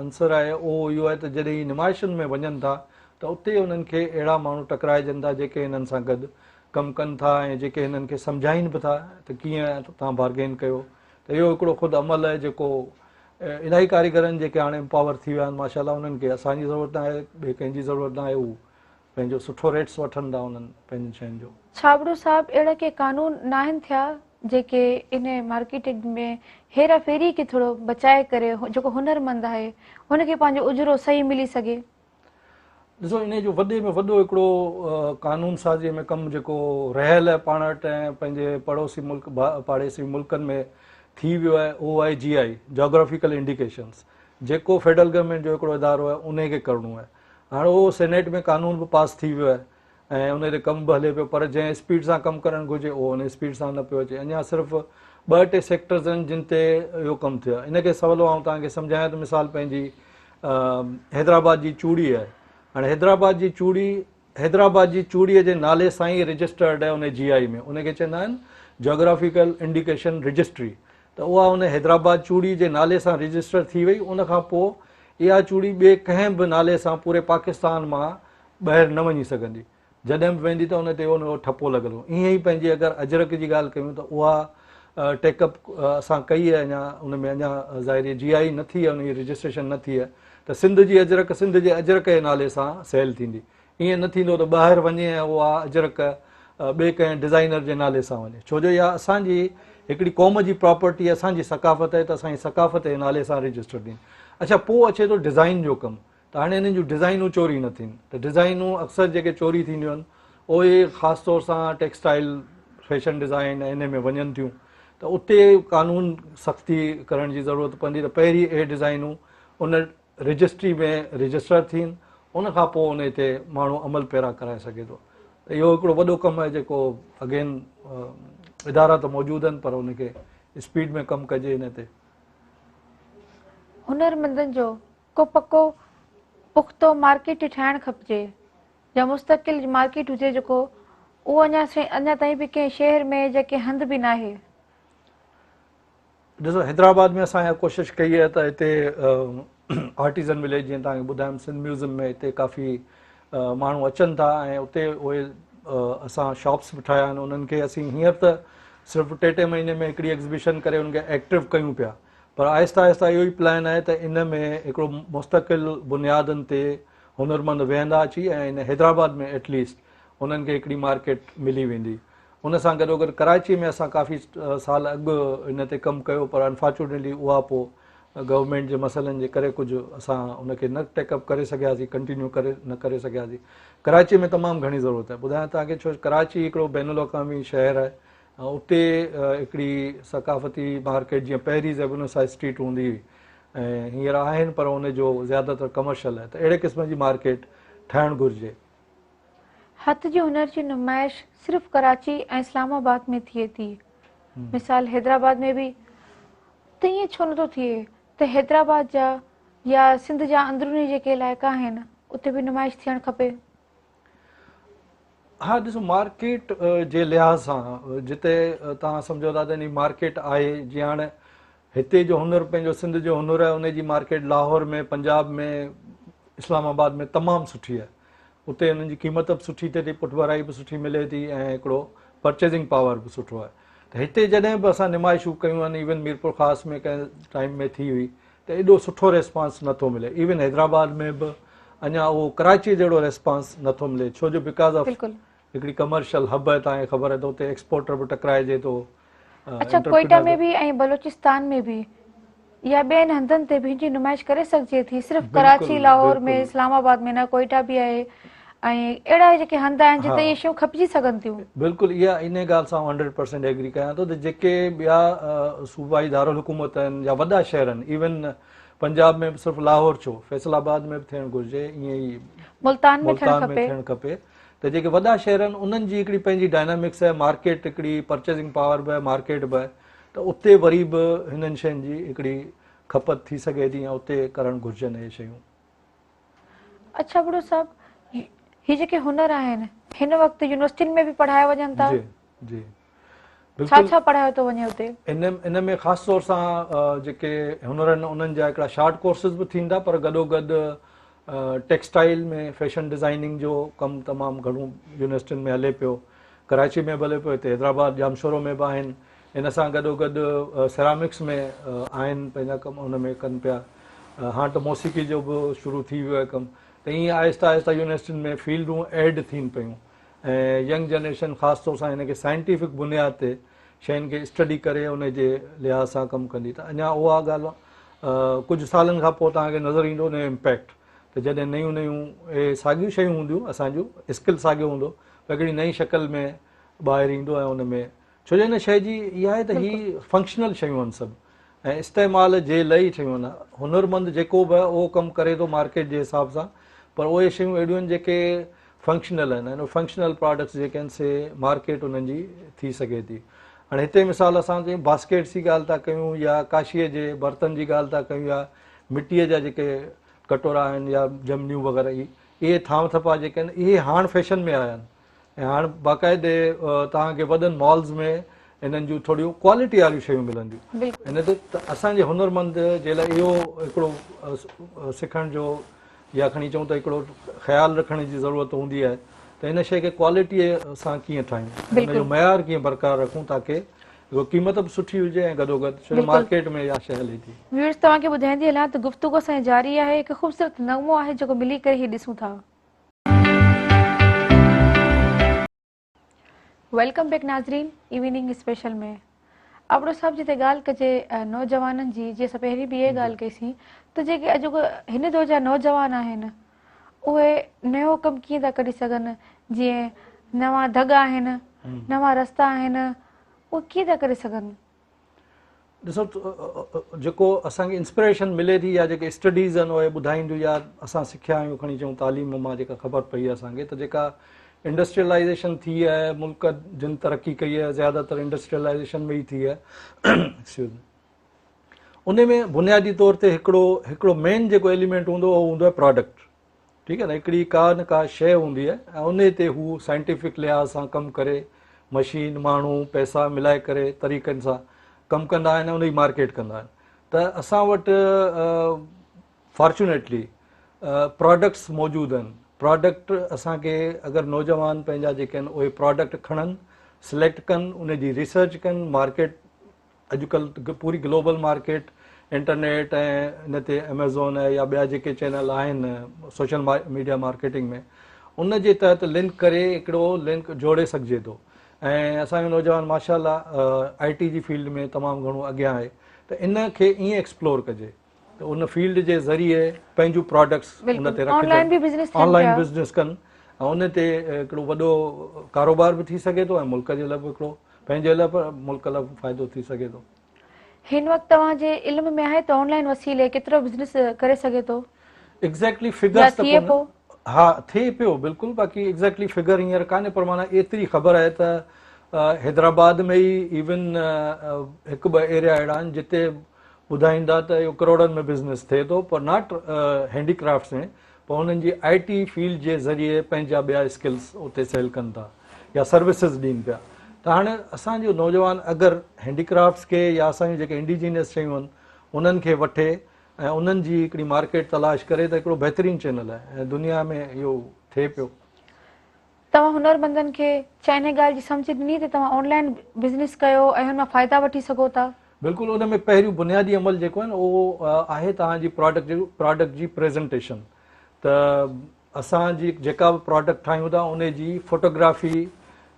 عنصر آهي اهو اهو آهي ته جڏهن هي نمائشن ۾ وڃن ٿا ته اتي انهن کي اهڙا ماڻهو ٽڪرائجن ٿا جيڪي هنن سان گڏ ڪم ڪن ٿا ۽ جيڪي هنن کي سمجهائين به ٿا ته ڪيئن توهان بارگين ڪيو ته اهو هڪڙو خود عمل آهي جيڪو الاهي ڪاريگرن جيڪي هاڻي امپاور ٿي ويا آهن ماشاء الله انهن کي اسان جي ضرورت ناهي ٻئي ڪنهن جي ضرورت ناهي هو پنهنجو سٺو ريٽس وٺن ٿا انهن پنهنجن شين جو. ڇا ابڙو صاحب اهڙا ڪي قانون ناهن ٿيا جيڪي ان مارڪيٽ ۾ هيرا ڦيري کي ٿورو بچائي ڪري جيڪو هنرمند آهي هن کي پنهنجو اجورو صحيح ملي سگهي. ڏسو انهي جو وڏي ۾ وڏو هڪڙو قانون سازي ۾ ڪم جيڪو رهيل آهي پاڻ وٽ ۽ پنهنجي پڙوسي ملڪ پاڙيسري ملڪن ۾ ٿي ويو آهي اهو آهي جي آئي جاگرافيڪل انڊيڪيشنس جيڪو فيڊرل گورنمينٽ جو هڪڙو ادارو آهي انهي کي ڪرڻو آهي هاڻ اهو سينيٽ ۾ قانون به پاس ٿي ويو آهي ۽ ان تي ڪم به هلي پيو پر جنهن اسپيڊ سان ڪم ڪرڻ گهرجي اهو ان اسپيڊ سان نه پيو اچي اڃا صرف ٻه ٽي سيڪٽرز آهن جن تي اهو ڪم ٿيو آهي ان کي سولو آئون توهان کي سمجهايان ته مثال پنهنجي حيدرآباد جي چوڙي آهي هاڻي حيدرآباد جي چوڙي حيدرآباد جي چوڙي جي نالي سان ئي رجسٽرڊ آهي ان جي آئي ۾ ان کي چوندا آهن جاگرافيڪل انڊيڪيشن رجسٽري ته اها ان حيدرآباد چوڙي جي نالي سان رجسٽر ٿي وئي ان کان پوء اها چوڙي ٻئي ڪنهن به نالي سان پوري پاڪستان مان ٻاهر نه وڃي سگهندي جڏهن به ويندي ته ان تي ان جو ٺپو لڳل هوندو ائين ئي پنهنجي اگر اجرڪ جي ڳالهه ڪيون ته اها ٽيڪ اپ اسان ڪئي آهي اڃا ان ۾ اڃا ظاهري جي آئي نه ٿي آهي ان جي رجسٽريشن نه ٿي آهي ته سنڌ جي اجرڪ سنڌ جي اجرڪ جي نالي سان سيل ٿيندي ائين نه ٿيندو ته ٻاهر وڃي ۽ اها اجرڪ ٻئي ڪنهن ڊزائنر جي نالي سان وڃي ڇو جو اها اسان جي هڪڙي قوم جي پراپرٽي اسان جي ثقافت آهي ته اسان جي ثقافت جي نالي سان رجسٽر ٿيندي اڇا پوء اچي ٿو ڊزائن جو ڪم ته هاڻي انهن جون ڊزائنون چوري نه ٿين ته ڊزائنون اڪثر جيڪي چوري ٿينديون آهن اهي خاص طور سان ٽيڪسٽائل فيشن ڊزائن ۽ انهي ۾ وڃن ٿيون ته اتي قانون سختي ڪرڻ جي ضرورت پوندي ته پهرين اهي ڊزائنون ان رجسٽري ۾ رجسٽر ٿين ان کان پوء انهي تي ماڻهو عمل پيرا ڪرائي سگهي ٿو ته اهو هڪڙو وڏو ڪم آهي جيڪو اگين ادارا ته موجود آهن پر ان کي اسپيڊ ۾ ڪم ڪجي ان تي. هنرمندن جو ڪو پڪو پختو مارڪيٽ ٺاهڻ کپجي يا مستقل مارڪيٽ هجي جيڪو اهو اڃا اڃا تائين به ڪنهن شهر ۾ يا ڪنهن هنڌ به ناهي. ڏسو حيدرآباد ۾ اسان اها ڪوشش ڪئي آهي ته هتي آرٽيزن وليج جيئن توهان کي ٻڌايم سنڌ ميوزم ۾ هتي ڪافي ماڻهو اچن ٿا ۽ اتي اهي اسان شاپس به ٺاهيا آهن انهن کي اسين هينئر ته صرف ٽي ٽي مهيني ۾ هڪڙي ايگزيبيشن ڪري انهن کي ايڪٽو ڪيون پيا پر آهستي آهستي اهو ئي پلان آهي ته ان ۾ هڪڙو مستقل بنيادن تي هنرمند ويهندا اچي ۽ ان حيدرآباد ۾ ايٽليسٽ انهن کي هڪڙي مارڪيٽ ملي ويندي ان سان گڏوگڏ ڪراچي ۾ اسان ڪافي سال اڳ ان تي ڪم ڪيو پر انفارچونيٽلي اها پوء گورنمينٽ جي مسئلن جي ڪري ڪجهه اسان ان کي نه ٽيڪ اپ ڪري سگهياسين ڪنٽينيو ڪري نه ڪري سگهياسين ڪراچي ۾ تمام گهڻي ضرورت آهي ٻڌايان توهان کي ڇو ڪراچي هڪڙو بين الاقوامي شهر آهي ۽ اتي هڪڙي ثقافتي مارڪيٽ جيئن پهرين زيب النساء اسٽريٽ هوندي هئي ۽ هينئر آهن پر ان جو زياده تر ڪمرشل آهي ته اهڙي قسم جي مارڪيٽ ٺهڻ گهرجي. هٿ جي هنر جي نمائش صرف ڪراچي ۽ اسلام آباد ۾ ٿئي ٿي مثال حيدرآباد ۾ به ته ائين ڇو نٿو ٿئي ته حيدرآباد جا يا سنڌ جا اندروني جيڪي علائقا آهن اتي به نمائش ٿيڻ کپي. ها ڏسو مارڪيٽ جي لحاظ سان جتي توهان سمجهو ٿا ته انهي مارڪيٽ آهي جيئن هاڻي هتي جو هنر پنهنجو سنڌ جو هنر آهي ان جي مارڪيٽ لاهور ۾ پنجاب ۾ اسلام آباد ۾ تمام سٺي آهي اتي انهن جي قيمت به سٺي ٿئي ٿي پٺڀرائي به سٺي ملي ٿي ۽ هڪڙو پرچيزنگ پاور به سٺو آهي ته هتي جڏهن به اسان نمائشون ڪيون آهن ايون ميرپور خاص ۾ ڪنهن ٽائيم ۾ ٿي هئي ته ايڏو سٺو ريسپانس نه ٿو ملي ايون حيدرآباد ۾ به اڃا اهو ڪراچي جهڙو ريسپانس نه ٿو ملي ڇو جو because of هڪڙي ڪمرشل هب آهي توهان کي خبر آهي ته اتي ايڪسپورٽر به ٽڪرائجي ٿو. اڇا ڪوئيٽا ۾ به ۽ بلوچستان ۾ به يا ٻين هنڌن تي به هن جي نمائش ڪري سگهجي ٿي صرف ڪراچي لاهور ۾ اسلام آباد ۾ نه ڪوئيٽا به آهي ۽ اهڙا جيڪي هنڌ آهن جتي اهي شيون کپجي سگهن ٿيون. بلڪل اها انهي ڳالهه سان آئون هنڊريڊ پرسينٽ ايگري ڪيان ٿو ته جيڪي ٻيا صوبائي دارالحڪومت آهن يا وڏا شهر آهن ايون پنجاب ۾ به صرف لاهور ڇو فيصل آباد ۾ به ٿيڻ گهرجي ائين ئي ملتان ۾ ٿيڻ کپي ته جيڪي وڏا شهر آهن انهن جي هڪڙي پنهنجي ڊائنامڪس آهي مارڪيٽ هڪڙي پرچيزنگ پاور به آهي مارڪيٽ به آهي ته اتي وري به هنن شين جي هڪڙي کپت ٿي سگهي ٿي ۽ اتي ڪرڻ گهرجن اهي شيون. اڇا ابڙو صاحب هي جيڪي هنر آهن هن وقت يونيورسٽين ۾ به پڙهايا وڃن ٿا؟ جي جي ڇا ڇا پڙهايو ٿو وڃي اتي؟ ان ۾ خاص طور سان جيڪي هنر آهن انهن جا هڪڙا شارٽ ڪورسز به ٿيندا پر گڏو گڏ ٽيڪسٽائل ۾ فيشن ڊزائننگ جو ڪم تمام گهڻو يونيورسٽين ۾ هلي پيو، ڪراچي ۾ به هلي پيو، هتي حيدرآباد ڄامشورو ۾ به آهن، ان سان گڏو گڏ سيرامڪس ۾ آهن پنهنجا ڪم ان ۾ ڪن پيا، هاڻ ته موسيقي جو به شروع ٿي ويو آهي ڪم ته ائين آهستي آهستي يونيورسٽين ۾ فيلڊون ايڊ ٿين پيون. ۽ ينگ جنريشن خاص طور سان هن کي سائنٽيفڪ بنياد تي شين کي اسٽڊي ڪري ان جي لحاظ سان ڪم ڪندي ته اڃا اها ڳالهه ڪجهه سالن کان پوء توهان کي نظر ايندو ان جو امپيڪٽ ته جڏهن نيون نيون اهي ساڳيون شيون هونديون اسان جو اسڪل ساڳيو هوندو پر هڪڙي نئين شڪل ۾ ٻاهر ايندو ۽ ان ۾ ڇو جو هن شيء جي اها آهي ته هي فنڪشنل شيون آهن سڀ ۽ استعمال جي لاء ئي ٺهيون آهن. هنرمند جيڪو به آهي اهو ڪم ڪري ٿو مارڪيٽ جي حساب سان پر اهي شيون اهڙيون آهن جيڪي فنڪشنل آهن ۽ فنڪشنل پراڊڪٽس جيڪي آهن سي مارڪيٽ انهن جي ٿي سگهي ٿي. هاڻي هتي مثال اسان جي باسڪيٽس جي ڳالهه ٿا ڪيون يا ڪاشيء جي برتن جي ڳالهه ٿا ڪيون يا مٽيء جا جيڪي ڪٽورا آهن يا جمنيون وغيره اهي ٿانو ٿپا جيڪي آهن اهي هاڻ فيشن ۾ آيا آهن. ۽ هاڻ باقاعدي توهان کي وڏن مالز ۾ انهن جون ٿوريون ڪوالٽي واريون شيون ملنديون. ان تي ته اسان جي هنرمند جي لاء اهو هڪڙو سکڻ جو يا کڻي چئون ته هڪڙو خيال رکڻ جي ضرورت هوندي آهي ته ان شيء کي ڪوالٽي سان ڪيئن ٺاهيون ۽ ان جو معيار ڪيئن برقرار رکون تاڪه اهو قيمت به سٺي هجي ۽ گڏوگڏ ڇو جو مارڪيٽ ۾ اها شيء هلي ٿي. ويورز توهان کي ٻڌائيندي هلان ته گفتگو اسان جي جاري آهي هڪ خوبصورت نغمو آهي جيڪو ملي ڪري هي ڏسون ٿا. Welcome back ناظرين ايوننگ اسپيشل ۾ ابڙو صاحب جتي ڳالهه ڪجي نوجوانن جي جي اسان پهرين به اها ڳالهه ڪئي سين ته جيڪي اڄ هن دور جا نوجوان آهن اهي نيو ڪم ڪيئن ٿا ڪڍي سگهن جيئن نوان دڳ آهن نوان رستا آهن اهي ڪيئن ٿا ڪري سگهن. ڏسو جيڪو اسان کي انسپريشن ملي ٿي يا جيڪي اسٽڊيز آهن اهي ٻڌائينديون يا اسان سکيا آهيون کڻي چئون تعليم مان جيڪا خبر پئي آهي اسان کي ته جيڪا انڊسٽريلائزيشن ٿي آهي ملڪ جن ترقي ڪئي آهي زياده تر انڊسٽريلائزيشن ۾ ئي ٿي آهي ايڪسڪيوز مي ان ۾ بنيادي طور تي هڪڙو هڪڙو مين جيڪو ايليمينٽ هوندو اهو هوندو آهي پراڊڪٽ ٺيڪ آهي نه هڪڙي ڪا نه ڪا شيء هوندي آهي ۽ ان تي هو سائنٽيفڪ لحاظ سان ڪم ڪري مشين ماڻهو پئسا ملائي ڪري طريقن سان ڪم ڪندا آهن ۽ ان جي مارڪيٽ ڪندا آهن ته اسان وٽ فارچونيٽلي پراڊڪٽس موجود آهن پراڊڪٽ اسان کي اگر نوجوان پنهنجا جيڪي آهن اهي پراڊڪٽ کڻن سليڪٽ ڪن ان جي ريسرچ ڪن مارڪيٽ اڄڪلهه پوري گلوبل مارڪيٽ انٽرنيٽ ۽ ان تي ايميزون ۽ يا ٻيا جيڪي چينل آهن سوشل ميڊيا مارڪيٽنگ ۾ ان جي تحت لنڪ ڪري هڪڙو لنڪ جوڙي سگهجي ٿو ۽ اسان جو نوجوان ماشاء الله آئي ٽي جي فيلڊ ۾ تمام گهڻو اڳيان آهي ته ان کي ائين ايڪسپلور ڪجي ته ان فيلڊ جي ذريعي پنهنجون پراڊڪٽس ان تي رکجن آن لائن به بزنس ٿين آن لائن بزنس ڪن ۽ ان تي هڪڙو وڏو ڪاروبار به ٿي سگهي ٿو ۽ ملڪ جي لاء به هڪڙو پنهنجي لاء پر ملڪ لاء به فائدو ٿي سگهي ٿو. هن وقت توهان جي علم ۾ آهي ته آن لائن وسيلي ڪيترو بزنس ڪري سگهي ٿو؟ ايگزيڪٽلي فگرس ته ڪونه ها ٿئي پيو بلڪل باقي ايگزيڪٽلي فگر هينئر ڪانهي پر معنيٰ ايتري خبر آهي ته حيدرآباد ۾ ئي ايون هڪ ٻه ايريا اهڙا آهن جتي ٻڌائيندا ته اهو ڪروڙن ۾ بزنس ٿئي ٿو پر not handy crafts ۾ پر انهن جي آء ٽي فيلڊ جي ذريعي پنهنجا ٻيا اسڪلز اتي سيل ڪن ٿا يا سروسز ڏين پيا ته هاڻي اسان جو نوجوان اگر هينڊي ڪرافٽس کي يا اسان جون جيڪي انڊيجينس شيون آهن انهن کي وٺي ۽ انهن جي هڪڙي مارڪيٽ تلاش ڪري ته هڪڙو بهترين چينل آهي ۽ دنيا ۾ اهو ٿئي پيو. توهان هنرمندن کي ڇا انهي ڳالهه جي سمجهه ڏني ته توهان آن لائن بزنس ڪيو ۽ ان مان فائدا وٺي سگهو ٿا؟ بلڪل ان ۾ پهريون بنيادي عمل جيڪو آهي نه اهو آهي توهان جي پراڊڪٽ جي پراڊڪٽ جي پريزنٽيشن ته اسان جي جيڪا به پراڊڪٽ ٺاهيون ٿا ان جي فوٽوگرافي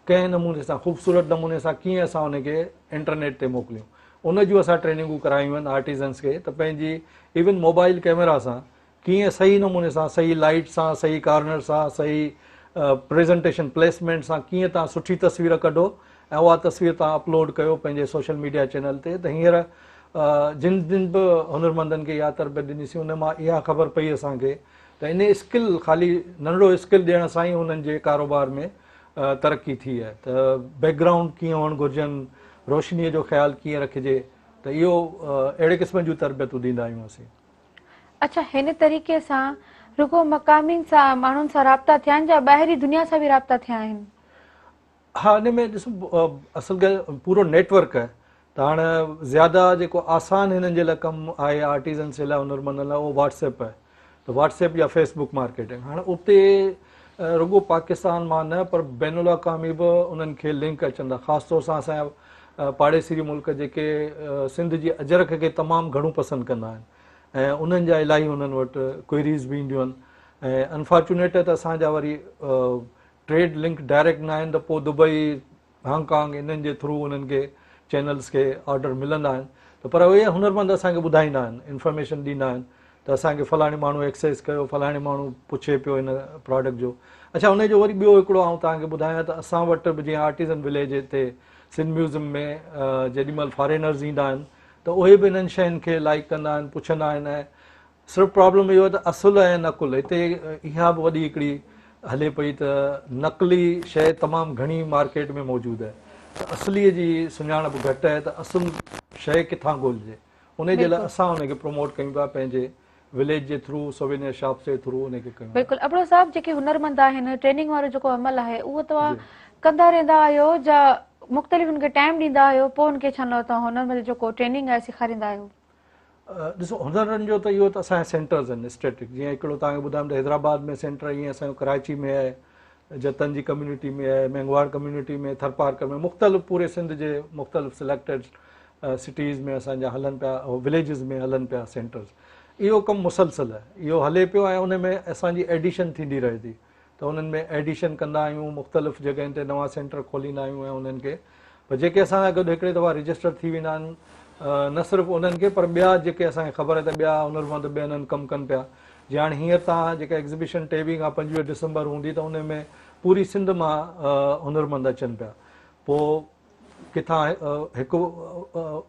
ڪنهن نموني سان خوبصورت نموني سان ڪيئن اسان ان کي انٽرنيٽ تي موڪليون ان جون اسان ٽريننگون ڪرايون آهن آرٽيزنس کي ته پنهنجي ايون موبائل ڪيمرا سان ڪيئن صحيح نموني سان صحيح لائيٽ سان صحيح ڪارنر سان صحيح پريزنٽيشن پليسمينٽ سان ڪيئن توهان سٺي تصوير ڪڍو ۽ اها تصوير توهان اپلوڊ ڪيو پنهنجي سوشل ميڊيا چينل تي ته هينئر جن جن به هنرمندن کي اها تربيت ڏنيسين ان مان اها خبر پئي اسان کي ته ان اسڪل خالي ننڍڙو اسڪل ڏيڻ سان ئي انهن جي ڪاروبار ۾ ترقي ٿي آهي ته بيڪ گرائونڊ ڪيئن هئڻ گهرجن روشنيء جو خيال ڪيئن رکجي ته اهو اهڙي قسم جون تربيتون ڏيندا آهيون اسين. اڇا هن طريقي سان رڳو مقامين سان ماڻهن سان رابطا ٿيا آهن جا ٻاهرين دنيا سان به رابطا ٿيا آهن؟ ها، ان ۾ ڏسو، اصل ڳالهه پورو نيٽ ورڪ آهي ته هاڻ زياده جيڪو آسان هنن جي لاء ڪم آهي، آرٽيزنس جي لاء، هنرمندن لاء، اهو واٽس ايپ آهي ته واٽس ايپ يا فيس بڪ مارڪيٽنگ. هاڻ اتي رڳو پاڪستان مان نه پر بين الاقوامي به انهن کي لنڪ اچن ٿا. خاص طور سان اسان جا پاڙيسري ملڪ جيڪي سنڌ جي اجرڪ کي تمام گهڻو پسند ڪندا آهن ۽ انهن جا الاهي انهن وٽ ڪوئريز به اينديون آهن ۽ انفارچونيٽ ته اسان جا وري ٽريڊ لنڪ ڊائريڪٽ نه آهن ته پوء دبئي، هانگ ڪانگ انهن جي ٿرو انهن کي چينلز کي آرڊر ملندا آهن ته پر اهي هنرمند اسان کي ٻڌائيندا آهن، انفارميشن ڏيندا آهن ته اسان کي فلاڻي ماڻهو ايڪسيس ڪيو، فلاڻي ماڻهو پڇي پيو هن پراڊڪٽ جو. اڇا، ان جو وري ٻيو هڪڙو آئون توهان کي ٻڌايان ته اسان وٽ به جيئن آرٽيزن وليج هتي سنڌ ميوزم ۾ جيڏي مهل فارينرز ايندا آهن ته اهي به انهن شين کي لائيڪ ڪندا آهن، پڇندا آهن ۽ صرف پرابلم اهو آهي ته اصل ۽ نقل هتي اها به وڏي هڪڙي هلي پئي ته نقلي شيء تمام گهڻي مارڪيٽ ۾ موجود آهي ته اصلي جي سڃاڻپ گهٽ آهي ته اصل شيء ڪٿان ڳولجي. ان جي لاء اسان ان کي پروموٽ ڪيون پيا پنهنجي وليج جي ٿرو، سووينيئر شاپس جي ٿرو ان کي ڪيون پيا. بلڪل ابڙو صاحب، جيڪي هنرمند آهن، ٽريننگ وارو جيڪو عمل آهي اهو توهان ڪندا رهندا آهيو جا مختلف ان کي ٽائيم ڏيندا آهيو پوء ان کي ڇا نالو توهان هنرمند جيڪو ٽريننگ آهي سيکاريندا آهيو؟ ڏسو، هنرن جو ته اهو ته اسان جا سينٽرز آهن اسٽيٽڪ، جيئن هڪڙو توهان کي ٻڌايم ته حيدرآباد ۾ سينٽر، ائين اسان جو ڪراچي ۾ آهي، جتن جي ڪميونٽي ۾ آهي، مينگهواڙ ڪميونٽي ۾ ٿرپارڪر ۾ مختلف پوري سنڌ جي مختلف سليڪٽيڊ سٽيز ۾ اسان جا هلن پيا، وليجز ۾ هلن پيا سينٽرز. اهو ڪم مسلسل آهي، اهو هلي پيو ۽ ان ۾ اسان جي ايڊيشن ٿيندي رهي ٿي ته انهن ۾ ايڊيشن ڪندا آهيون، مختلف جڳهين تي نوان سينٽر کوليندا آهيون ۽ انهن کي پر جيڪي اسان سان گڏ هڪڙي دفعا رجسٽر ٿي ويندا آهن، نه صرف انهن کي پر ٻيا جيڪي اسان کي خبر آهي ته ٻيا هنرمند ٻين هنڌ ڪم ڪن پيا. جيئن هاڻي هينئر توهان جيڪا ايگزيبيشن 23 کان 25 ڊسمبر هوندي ته ان ۾ پوري سنڌ مان هنرمند اچن پيا. پوء ڪٿان هڪ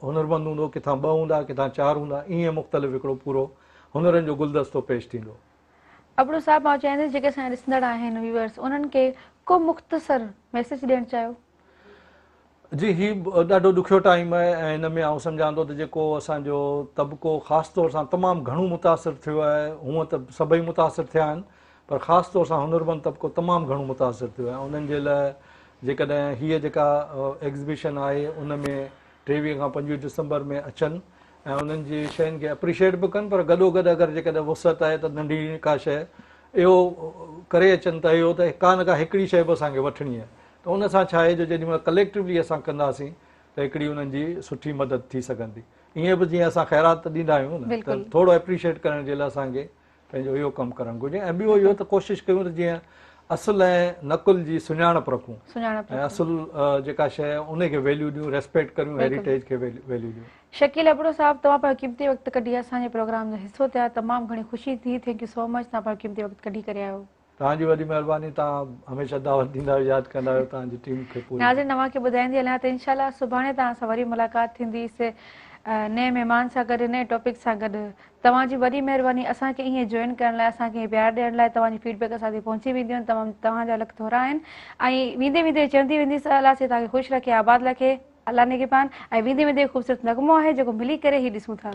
هنرمند هوندو، ڪٿان ٻه هوندا، ڪٿان چار هوندا، ائين مختلف هڪڙو پورو هنرن جو گلدستو پيش ٿيندو. ابڙو صاحب، مان چاهيندس جيڪي اسان جا ڏسندڙ آهن، ويورس، انهن کي ڪو مختصر ميسيج ڏيڻ چاهيو. جي، هي ڏاڍو ڏکيو ٽائيم آهي ۽ هن ۾ آئون سمجهان ٿو ته جيڪو اسان جو طبقو خاص طور سان تمام گهڻو متاثر ٿيو آهي، هونء ته سڀئي متاثر ٿيا آهن پر خاص طور سان هنرمند طبقو تمام گهڻو متاثر ٿيو آهي. انهن جي لاء جيڪڏهن هيء جيڪا ايگزيبيشن آهي ان ۾ 23 کان 25 ڊسمبر ۾ اچن ۽ انهن جي شين کي اپريشيٽ به ڪن پر گڏو گڏ اگر جيڪڏهن وسعت آهي ته ننڍي ڪا شيء اهو ڪري اچن ته اهو ته ڪا نه ڪا هڪڙي شيء به اسان کي وٺڻي آهي ته ان سان ڇا آهي جو جيڏي مهل ڪليڪٽولي اسان ڪنداسين ته هڪڙي انهن جي سٺي مدد ٿي سگهندي. ائين به جيئن اسان خيرات ته ڏيندا آهيون نه ته ٿورو اپريشيٽ ڪرڻ جي لاء اسان کي پنهنجو اهو ڪم ڪرڻ گهرجي ۽ ٻيو اهو ته ڪوشش ڪيون ته جيئن اصل ۽ نقل جي سڃاڻپ رکون ۽ اصل جيڪا شيء آهي ان کي ويليو ڏيون، ريسپيڪٽ ڪريون، هيريٽيج کي ويليو ڏيون. شڪيل ابڙو صاحب، توهان پنهنجو قيمتي وقت ڪڍي اسان جي پروگرام جو حصو ٿيا، تمام گهڻي خوشي ٿي، thank you سو مچ توهان پنهنجو قيمتي وقت ڪڍي ڪري آيو. توهان جي وڏي مهرباني، توهان هميشه دعوت ڏيندا آهيو، ياد ڪندا آهيو، توهان جي ٽيم کي پوري. ناظرين، اوهان کي ٻڌائيندي هلان ته انشاء الله سڀاڻي توهان سان وري ملاقات ٿيندي نئين مهمان سان گڏ، نئين ٽاپڪ سان گڏ. توهان جي وڏي مهرباني اسان کي ائين جوائن ڪرڻ لاء، اسان کي ائين پيار ڏيڻ لاء. توهان جي فيڊ بيڪ اسان تائين پهچي وينديون آهن، تمام توهان جا لک ٿورا آهن ۽ ويندي ويندي چوندي وينديس الله سائين توهان کي خوش رکي، آباد رکي، الله نگهبان. ۽ ويندي ويندي خوبصورت نغمو آهي جيڪو ملي ڪري هي ڏسون ٿا.